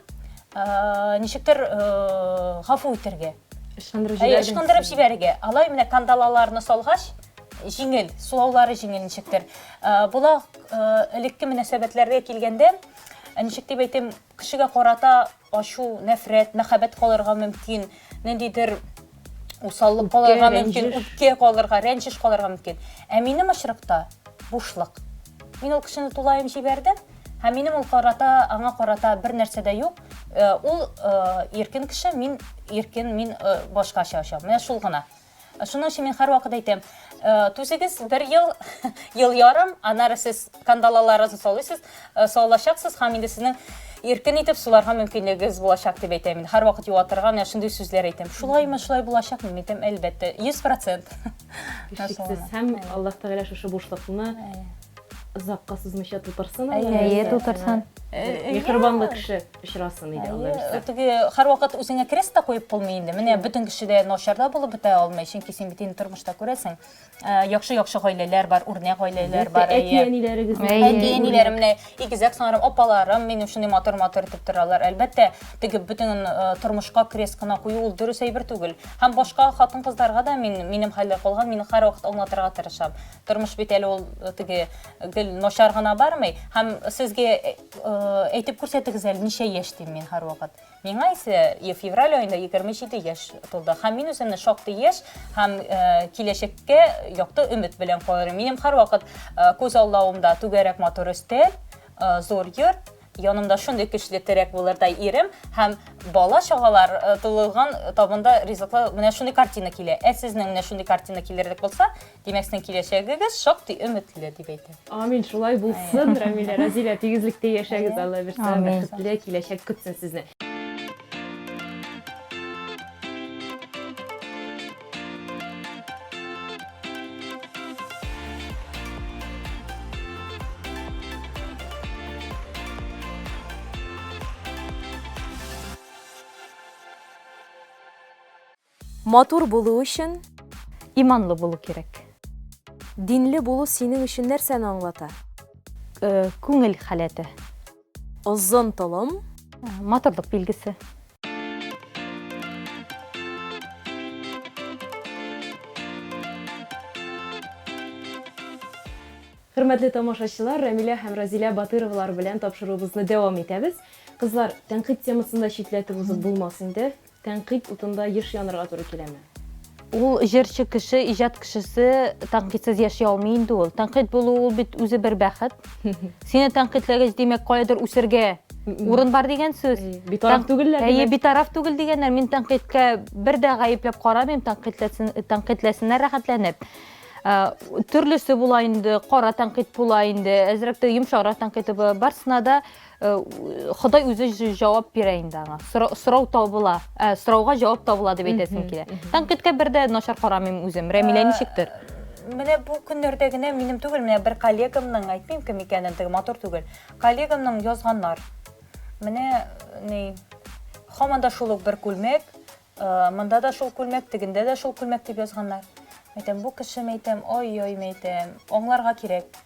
э, ничектер э, гафу итәргә. Ышандырып Әйе, җибәрдең. ышкындырып җибәрергә. Алай менә кандалаларны салгач, җиңел, сулаулары җиңел ничектер. Э, Була э, элекке мөнәсәбәтләргә килгәндә, ничек дип әйтим, Кешегә карата ачу, нәфрәт, мәхәббәт калырга мөмкин, ниндидер усаллык калырга мөмкин, үпкә калырга, рәнҗеш калырга мөмкин. Ә минем очракта бушлык. Мин ул кешене тулаем җибәрдем, һәм минем ул карата, аңа карата бер нәрсә дә юк. Э, ул э, иркен кеше, мин иркен, мин э, башкача очам. Менә шул гына. Шуның өчен мин һәрвакыт әйтәм, э, түзегез бер ел, ел ярым, аннары сез кандалаларыгызны салыйсыз, э, салачаксыз һәм инде сезнең иркен итеп суларга мөмкинлегегез булачак дип әйтәм мин. Һәрвакыт юатырга менә шундый сүзләр әйтәм. Шулаймы, шулай булачакмы? Мин әйтәм, әлбәттә, 100%. Һичшиксез. Һәм Аллаһ Тәгалә шушы бушлыкны озакка сузмыйча тутырсын. Әйе, тутырсын. Миһербанлы кеше очрасын иде Алла бирсә. Теге һәрвакыт үзеңә крест та куеп булмый инде. Менә бөтен кеше дә начар да булып бетә алмый, чөнки син бит инде тормышта күрәсең. Яхшы-яхшы гаиләләр бар, үрнәк гаиләләр бар. Әти-әниләрегез. Әти-әниләрем менә игезәк сыңарым, апаларым минем шундый матур-матур итеп торалар. Әлбәттә, теге бөтен тормышка крест кына кую ул дөрес әйбер түгел. Һәм башка хатын-кызларга да мин минем хәлдә калган, мин һәрвакыт аңлатырга тырышам. Тормыш бит әле ул теге гел начар гына бармый. Һәм сезгә әйтеп күрсәтегез әле, ничә яшь дим мин һәрвакыт. Миңа исә февраль аенда 27 яшь тулды. Һәм мин үземне шактый яшь һәм киләчәккә якты өмет белән карыйм. Минем һәрвакыт күз аллавымда түгәрәк матур өстәл, зур йорт, Янымда шундый көчле терәк булырдай ирем һәм бала-чагалар э, тулылган табында ризыклы менә шундый картина килә. Ә сезнең менә шундый картина килерлек булса, димәк, сезнең киләчәгегез шактый өметле дип әйтәм. Амин, шулай булсын, Рамилә, Разилә, тигезлектә яшәгез, Алла бирсә, бәхетле киләчәк көтсен сезне. Матур булу өчен иманлы булу кирәк. Динле булу синең өчен нәрсәне аңлата? Э, күңел халәте. Озын толым. Матурлык билгесе. Хөрмәтле тамашачылар, Рәмилә һәм Разилә Батыровалар белән тапшыруыбызны дәвам итәбез. Кызлар, тәнкыйть темасын да читләтеп узып булмас инде. Тәнкыйть утында еш янырга туры киләме? Ул җырчы кеше, иҗат кешесе тәнкыйтьсез яши алмый инде ул. Тәнкыйть булу ул бит үзе бер бәхет. Сине тәнкыйтьләгәч, димәк, каядыр үсергә урын бар дигән сүз. Битараф түгелләр. Әйе, битараф түгел дигәннәр. Мин тәнкыйтькә бер дә гаепләп карамыйм, тәнкыйтьләсен, тәнкыйтьләсеннәр рәхәтләнеп. Э, төрлесе була инде, кара тәнкыйть була инде, әзрәк тә йомшаграк тәнкыйть була. Барсына да Э, Ходай үзе җавап бирә инде аңа. Сорау табыла, э, сорауга җавап табыла дип әйтәсем килә. Тәнкыйтькә бер дә начар карамыйм үзем. Рәмилә ничектер? Менә бу көннәрдә генә минем түгел, менә бер коллегамның, әйтмим кем икәнен, теге матур түгел. Коллегамның язганнар. Менә ни һаман да шул ук бер күлмәк, э, монда да шул күлмәк, тегендә дә шул күлмәк дип язганнар. Әйтәм, бу кеше, әйтәм, ой-ой, әйтәм, аңларга кирәк.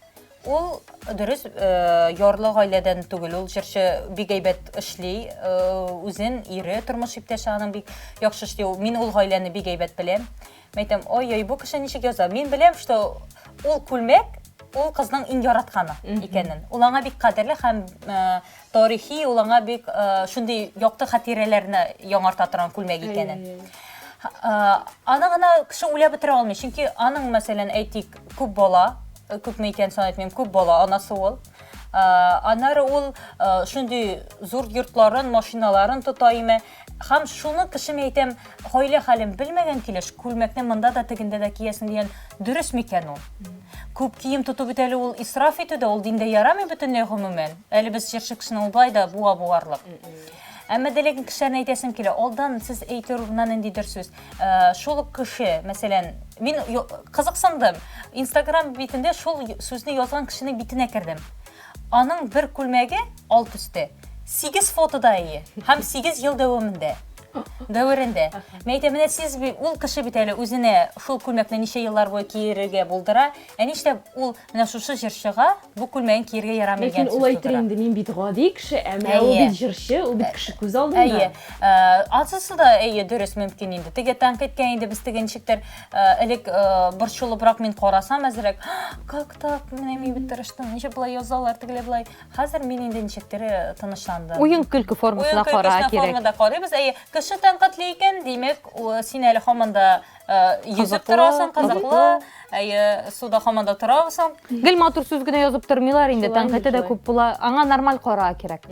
Ул дөрес э, ярлы гаиләдән түгел. Ул җырчы бик әйбәт эшли. Э, үзен ире, тормыш иптәше аның бик яхшы эшли. Мин ул гаиләне бик әйбәт беләм. Мин әйтәм, ой-ой, бу кеше ничек яза? Мин беләм, что ул күлмәк ул кызның иң яратканы икәнен. Ул аңа бик кадерле һәм э, тарихи, ул аңа бик шундый якты хатирәләрне яңарта торган күлмәк икәнен. Аны гына кеше уйлап бетерә алмый, чөнки аның, мәсәлән, әйтик, күп бала, күпме икән сан әйтмим, күп бала анасы ул. Аннары ул шундый зур йортларын, машиналарын тота име. Һәм шуны кеше мин әйтәм, гаилә хәлен белмәгән килеш, күлмәкне монда да, тегендә дә киясең дигән дөрес микән ул? Күп кием тоту бит әле ул исраф итү дә, ул диндә ярамый бөтенләй гомумән. Әле без җырчы кешене ул болай да буа буарлык. Әмма дә ләкин кешеләрне әйтәсем килә, алдан сез әйтер урынына ниндидер сүз. Шул ук кеше, мәсәлән, мин кызыксындым. Инстаграм битендә шул сүзне язган кешенең битенә кердем. Аның бер күлмәге ал төстә. 8 фотода ие һәм 8 ел дәвамында. Дәверендә. Мин әйтәм, менә сез ул кеше бит әле үзенә шул күлмәкне ничә еллар буе киерергә булдыра. Ә нишләп ул менә шушы җырчыга бу күлмәген киергә ярамый дигән сүз Ләкин ул әйтер инде, мин бит гади кеше, ә менә ул бит җырчы, ул бит кеше күз алдында. Әйе. Ансысы да әйе, дөрес мөмкин инде. Теге тәнкыйтькә инде без теге ничектер элек борчылыбрак мин карасам әзрәк, как так, менә мин бит тырыштым, ничек болай язалар, тегеләй болай. Хәзер мин инде ничектер тынычландым. Уен-көлке формасына кара кирәк. Формада карыйбыз. Әйе, кеше тәнкыйтьли икән, димәк, син әле һаман да йөзеп торасың, кызыклы. Әйе, суда һаман да торасың. Гел матур сүз генә язып тормыйлар инде, тәнкыйте дә күп була. Аңа нормаль кара кирәк.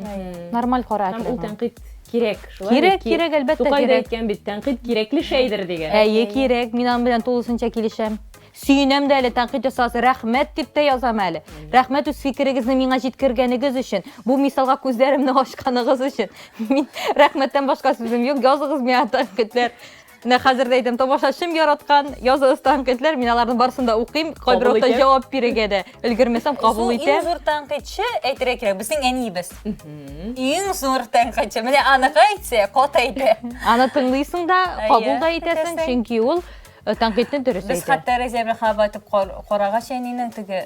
Нормаль кара кирәк. Һәм ул тәнкыйть кирәк. Шулай кирәк, кирәк, әлбәттә кирәк. Тукай да әйткән бит, тәнкыйть кирәкле шәйдер дигән. Әйе, кирәк. Мин аның белән тулысынча килешәм. Сөенәм дә әле, тәнкыйть ясагыз, рәхмәт дип тә язам әле. Рәхмәт үз фикерегезне миңа җиткергәнегез өчен, бу мисалга күзләремне ачканыгыз өчен. Мин рәхмәттән башка сүзем юк, языгыз миңа тәнкыйтьләр. Менә хәзер дә әйтәм, тамашачым яраткан, языгыз тәнкыйтьләр, мин аларның барысын да укыйм, кайбер вакытта җавап бирергә дә өлгермәсәм, кабул итәм. Иң зур тәнкыйтьче, әйтергә кирәк, безнең әниебез. Иң зур тәнкыйтьче. Менә аныкы әйтсә, каты әйтә. Аны тыңлыйсың да, кабул да итәсең, чөнки ул Тәнкыйтьне дөрес Без әйтә. хәтта Рәзия белән хәбәр итеп карагач әнинең теге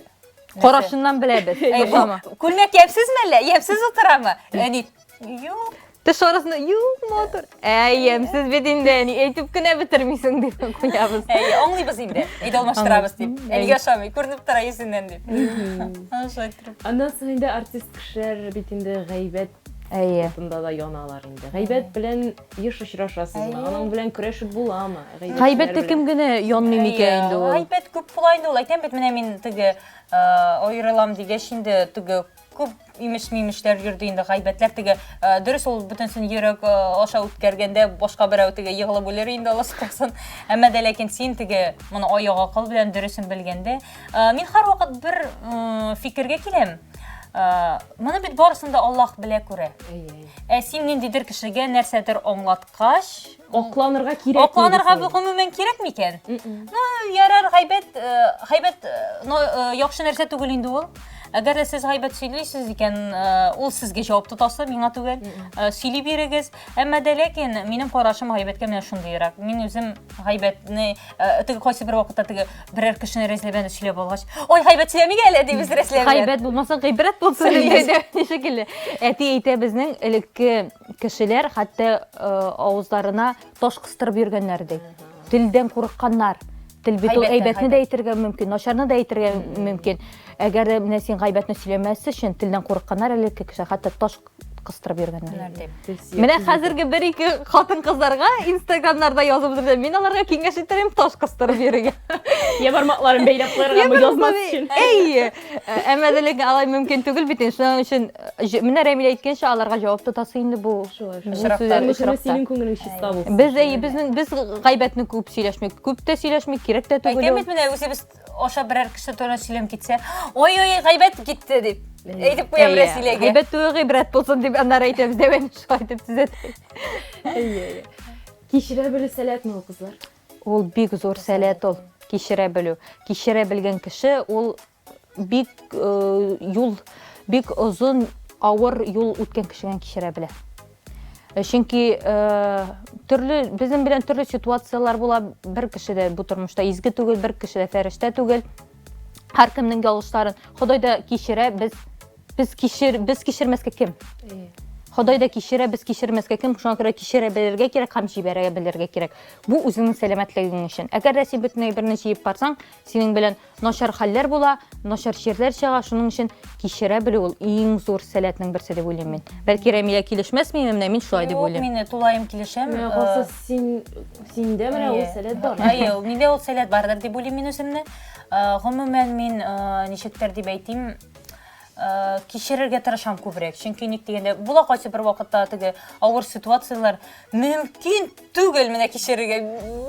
Карашыннан беләбез. Әй, бу күлмәк ямьсезме әллә? Ямьсез утырамы? Әни, юк. Теш арасында юк, матур. Әй, ямьсез бит инде, әни, әйтеп кенә бетермисең дип куябыз. Әй, аңлыйбыз инде. Әйдә алмаштырабыз дип. Әнигә ошамый, күренеп тора йөзеннән дип. Шулай иттереп. Аннан соң инде артист кешеләр бит инде гайбәт Әйе. утында да яналар инде. Гайбәт белән Еш очрашасызмы? Аның белән көрәшеп буламы? Гайбәттә кем генә янмый микән инде ул? Гайбәт күп була инде ул. Әйтәм бит, менә мин теге аерылам дигәч инде теге күп имеш-мимешләр йөрде инде гайбәтләр теге дөрес ул бөтенсен йөрәк аша үткәргәндә башка берәү теге егылып үлер инде Алла сакласын. Әмма дә ләкин син теге моны аяк акыл белән дөресен белгәндә мин һәрвакыт бер фикергә киләм. Моны бит барысын да Аллаһ белә күрә. Ә син ниндидер кешегә нәрсәдер аңлаткач, акланырга кирәк. Акланырга гомумән кирәк микән? Ну, ярар, гайбәт, гайбәт, но яхшы нәрсә түгел инде ул. Әгәр дә сез гайбәт сөйлисез икән, ул сезгә җавап тотасы, миңа түгел. Сөйли бирегез. Әмма дә ләкин минем карашым гайбәткә менә шундыйрак. Мин үзем гайбәтне теге кайсы бер вакытта теге берәр кешене Рәзилә белән сөйләп алгач, ой, гайбәт сөйләмик әле, дибез Рәзилә белән. Гайбәт булмаса, гыйбрәт булсын инде, шикелле. Әти әйтә безнең элекке кешеләр хәтта авызларына таш кыстырып йөргәннәр ди. Телдән курыкканнар. Тел бит ул әйбәтне дә әйтергә мөмкин, начарны да әйтергә мөмкин. Әгәр дә менә син гайбәтне сөйләмәс өчен телдән курыкканнар элекке кеше, хәтта таш кыстырып йөргәннәр. Менә хәзерге бер-ике хатын-кызларга Инстаграмнарда язып утырды. Мин аларга киңәш итәрем таш кыстырып йөрергә. Я бармакларын бәйләп куярга язмас өчен. Әйе. Әмма дә ләкин алай мөмкин түгел бит инде. Шуның өчен менә Рәмилә әйткәнчә, аларга җавап тотасы инде бу. Шулай. Очракта. Синең күңелең чиста булсын. Без әйе, безнең без гайбәтне күп сөйләшмик, күп тә сөйләшмик, кирәк тә түгел. Әйтәм бит менә үзебез аша берәр кеше турында сөйләм китсә, ой-ой, гайбәт китте дип. Әйтеп куям Рәсиләгә. Гайбәт түгел, гыйбрәт булсын дип аннары әйтәбез, дәвәне шулай итеп төзәтәбез. Әйе. Кичерә белү сәләтме ул, кызлар? Ул бик зур сәләт ул, кичерә белү. Кичерә белгән кеше ул бик э, юл, бик озын, авыр юл үткән кешедән кичерә белә. Э, чөнки э, төрле безнең белән төрле ситуацияләр була. Бер кеше дә бу тормышта изге түгел, бер кеше дә фәрештә түгел. Һәркемнең ялгышларын Ходай да кичерә, без без кичер без кичермәскә кем? Ходай да кичерә, без кичермәскә кем, шуңа күрә кичерә белергә кирәк һәм җибәрә белергә кирәк. Бу үзеңнең сәламәтлегең өчен. Әгәр дә син бөтен әйберне җыеп барсаң, синең белән начар хәлләр була, начар чирләр чыга, шуның өчен кичерә белү ул иң зур сәләтнең берсе дип уйлыйм мин. Бәлки Рәмилә килешмәс минем, менә мин шулай дип уйлыйм. Юк, мин тулаем килешәм. Менә калса син синдә менә ул сәләт бар. Әйе, миндә ул сәләт бардыр дип уйлыйм мин үземне. Гомумән мин ничектер дип әйтим, Э, кичерергә тырышам күбрәк. Чөнки ник дигәндә, була кайсы бер вакытта теге авыр ситуацияләр мөмкин түгел менә кичерергә.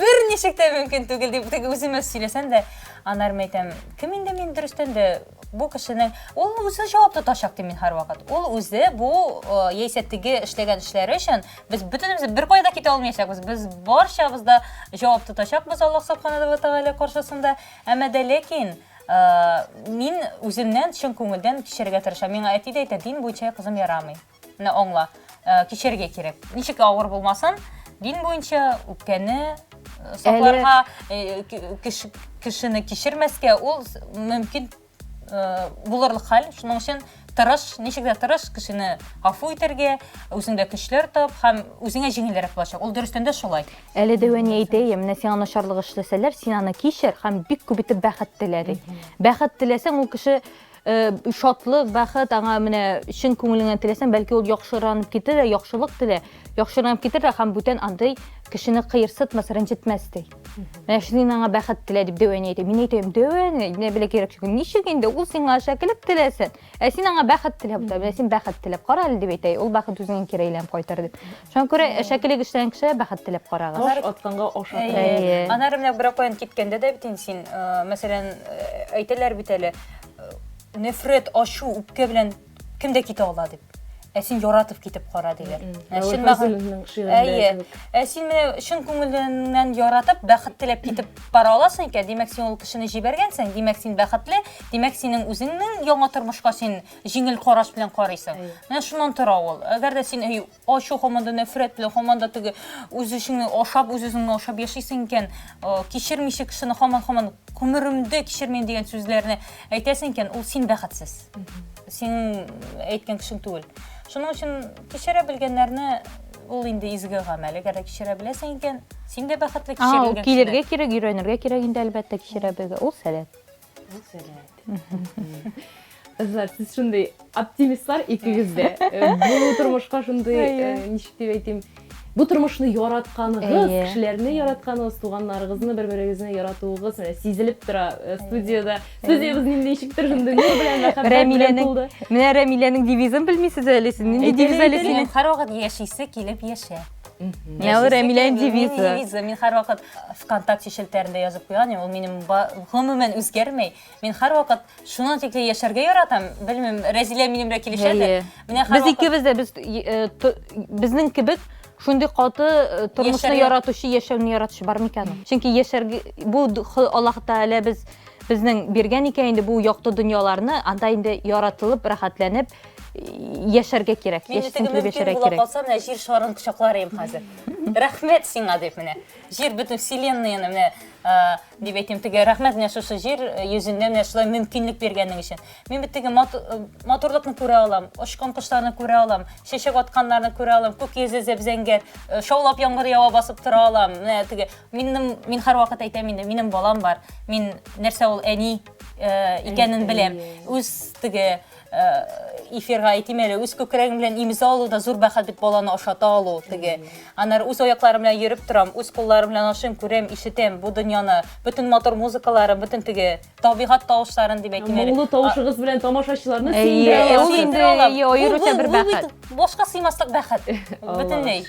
Бер ничек тә мөмкин түгел дип теге үземә сөйләсәм дә, аннары мин әйтәм, кем инде мин дөрестән дә бу кешенең ул үзе җавап тотачак дим мин һәрвакыт. Ул үзе бу э, яисә теге эшләгән эшләре өчен без бөтенебез беркая да китә алмаячакбыз. Без барчабыз да җавап тотачакбыз Аллаһ Субханаһу ва Тәгалә каршысында. Әмма дә ләкин Э, мин үземнән чын күңелдән кичерергә тырышам. Миңа әти дә әйтә, дин буенча кызым ярамый. Менә аңла, э, кичерергә кирәк. Ничек авыр булмасын, дин буенча үпкәне э, сакларга, кешене кичермәскә ул мөмкин булырлык хәл. Шуның өчен Тырыш, ничек тә тырыш, кешене гафу итәргә, үзеңдә көчләр тап һәм үзеңә җиңелрәк булачак. Ул дөрестән дә шулай. Әле дә әни әйтә, менә сиңа начарлык эшләсәләр, син аны кичер һәм бик күп итеп бәхет телә, ди. Бәхет теләсәң, ул кеше э, шатлык, бәхет аңа менә чын күңелеңнән теләсәң, бәлки ул яхшыранып китер дә, яхшылык телә, яхшыранып китер дә һәм бүтән андый кешене кыерсытмас, рәнҗетмәс, ди. Менә син аңа бәхет телә дип дәү әни әйтә. Мин әйтәм, дәү әни, менә белә кирәк чөнки ничек инде ул сиңа шәкелек теләсен, ә син аңа бәхет теләп утыр. Менә син бәхет теләп кара әле дип әйтә. Ул бәхет үзеңә кире әйләнеп кайтыр дип. Шуңа күрә шәкелек эшләгән кешегә бәхет теләп карагыз. Таш атканга аш ата. Әйе. Аннары менә берәү каян киткәндә дә бит инде син, э, мәсәлән, э, әйтәләр бит әле, э, нәфрәт, ачу, үпкә белән кем дә китә ала дип. Ә син яратып китеп кара диләр. Ә чын Әйе. Ә син менә чын күңелеңнән яратып, бәхет теләп китеп бара аласың икән, димәк, син ул кешене җибәргәнсең, димәк, син бәхетле, димәк, синең үзеңнең яңа тормышка син җиңел караш белән карыйсың. Менә шуннан тора ул. Әгәр дә син әй, ачу һаман да нәфрәт белән, һаман да теге үз эшеңне ашап, үз-үзеңне ашап яшисең икән, кичермичә кешене һаман-һаман гомеремдә кичермим дигән сүзләрне әйтәсең икән, ул син бәхетсез. Син әйткән кешең түгел. Шуның өчен кичерә белгәннәрне ул инде изге гамәл. Әгәр дә кичерә беләсең икән, син дә бәхетле кичерелгән кеше. Килергә кирәк, өйрәнергә кирәк инде әлбәттә кичерә белергә. Ул сәләт. Ул сәләт. Кызлар, сез шундый оптимистлар икегез дә. Э, бу тормышка шундый, э, ничек дип әйтим, бу тормышны яратканыгыз, кешеләрне яратканыгыз, туганнарыгызны бер-берегезне яратуыгыз менә сизелеп тора э, студиядә. Студиябез нинди ничектер шундый нур белән, мәхәббәт белән тулды. Менә Рәмиләнең девизын белмисез әле сез. Нинди девиз әле синең? Һәрвакыт яшисе килеп яшә. Менә ул Рәмиләнең девизы. Девизы. Мин һәрвакыт ВКонтакте челтәрендә язып куйган идем, ул минем гомумән үзгәрмәй. Мин һәрвакыт Шуның тикле яшәргә яратам. Белмим, Рәзилә минем белән килешәдер. Менә Без икебез дә без э, безнең кебек шундый каты э, тормышны яратучы, яшәүне яратучы бар микән ул? Чөнки яшәргә бу Аллаһ Тәгалә без безнең биргән икән инде бу якты дөньяларны, анда инде яратылып, рәхәтләнеп э, яшәргә кирәк. Мин теге мөмкин була калса, менә җир шарын кочаклар идем хәзер. Рәхмәт сиңа дип менә. Җир бөтен вселенныйны менә дип әйтим, теге рәхмәт менә шушы җир йөзендә менә шулай мөмкинлек биргәнең өчен. Мин бит теге матурлыкны күрә алам, очкан кошларны күрә алам, чәчәк атканнарны күрә алам, күк йөзе зәп-зәңгәр, шаулап яңгыр ява басып тора алам. Менә теге минем мин һәрвакыт әйтәм инде, минем балам бар. Мин нәрсә ул әни икәнен беләм. Үз теге эфирга әйтим әле, үз күкрәгең белән имезә алу да зур бәхет бит баланы ашата алу теге. Аннары үз аякларым белән йөреп торам, үз кулларым белән ашыйм, күрәм, ишетәм бу дөньяны, бөтен матур музыкаларын, бөтен теге табигать тавышларын дип әйтим әле. Моңлы тавышыгыз белән тамашачыларны сөендерә аласыз. Ул инде аеруча бер бәхет. Башка сыймаслык бәхет. Бөтенләй.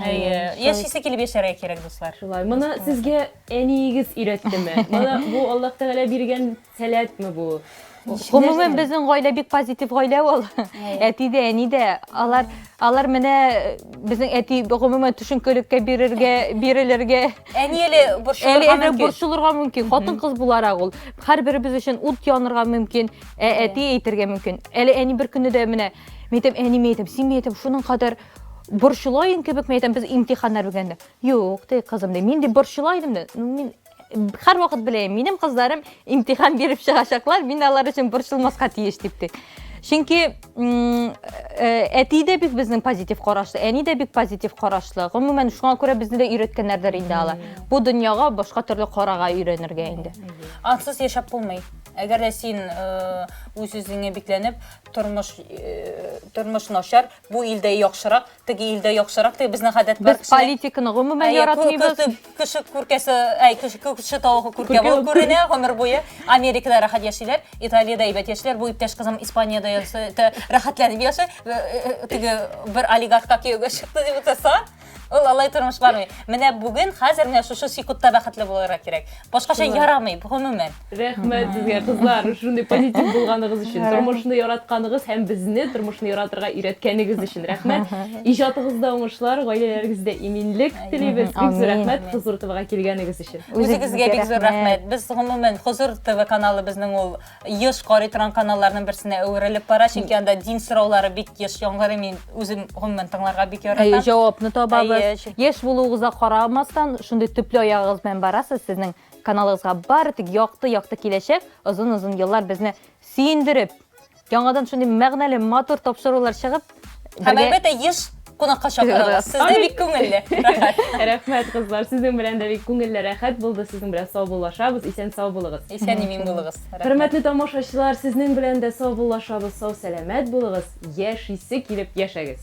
Әйе, яшисе килеп яшәргә кирәк, дуслар. Шулай. Моны сезгә әниегез өйрәттеме? Моны бу Аллаһ Тәгалә биргән Сәләтме бу? Гомумән безнең гаилә бик позитив гаилә ул. Әти дә, әни дә. Алар алар менә безнең әти гомумән төшенкелеккә бирергә, бирелергә. Әни әле борчылырга мөмкин. Әле борчылырга мөмкин. Хатын-кыз буларак ул. Һәрберебез өчен ут янырга мөмкин, ә әти әйтергә мөмкин. Әле әни бер көнне дә менә мин әйтәм, әни, мин әйтәм, син мин әйтәм, шуның кадәр борчыла идең кебек, мин әйтәм, без имтиханнар биргәндә. Юк, ди, кызым, ди, мин ди борчыла идем дә. Ну, мин һәрвакыт беләм, минем кызларым имтихан биреп чыгачаклар, мин алар өчен борчылмаска тиеш дип ди. Чөнки әти дә бик безнең позитив карашлы, әни дә бик позитив карашлы. Гомумән, шуңа күрә безне дә өйрәткәннәрдер инде алар. Бу дөньяга башка төрле карага өйрәнергә инде. Ансыз яшәп булмый. Әгәр дә син үз-үзеңә бикләнеп, тормыш тормыш начар, бу илдә яхшырак, теге илдә яхшырак дип безнең гадәт бар. Без политиканы гомумән яратмыйбыз. Кеше күркәсе, әй, кеше кеше тавыгы күркә булып күренә гомер буе. Америкада рәхәт яшиләр, Италиядә әйбәт яшиләр. Бу иптәш кызым Испаниядә рәхәтләнеп яши. Теге бер олигархка кияүгә чыкты дип утырса, ул алай тормыш бармый. Менә бүген, хәзер менә шушы секундта бәхетле булырга кирәк. Башкача ярамый, гомумән. Рәхмәт сезгә, кызлар, шундый позитив булганыгыз өчен, тормышны яратканыгыз һәм безне тормышны яратырга өйрәткәнегез өчен рәхмәт. Иҗатыгызда уңышлар, гаиләләрегездә иминлек телибез. Бик зур рәхмәт Хозур ТВга килгәнегез өчен. Үзегезгә бик зур рәхмәт. Без гомумән Хозур ТВ каналы безнең ул еш карый торган каналларның берсенә әверелеп бара, чөнки анда дин сораулары бик еш яңгырый. Мин үзем гомумән тыңларга бик яратам. Әйе, җавапны табабыз. Яшь булуыгызга карамастан, шундый төпле аягыгыз белән барасыз, сезнең Каналыгызга бары тик якты-якты киләчәк, озын-озын еллар безне сөендереп, яңадан шундый мәгънәле, матур тапшырулар чыгып, Һәм әлбәттә еш кунакка чакырыгыз. Сездә бик күңелле, рәхәт. Рәхмәт, кызлар. Сезнең белән дә бик күңелле, рәхәт булды. Сезнең белән саубуллашабыз. Исән-сау булыгыз. Исән-имин булыгыз. Рәхмәт. Хөрмәтле тамашачылар, сезнең белән дә саубуллашабыз. Сау-сәламәт булыгыз, яшисе килеп яшәгез.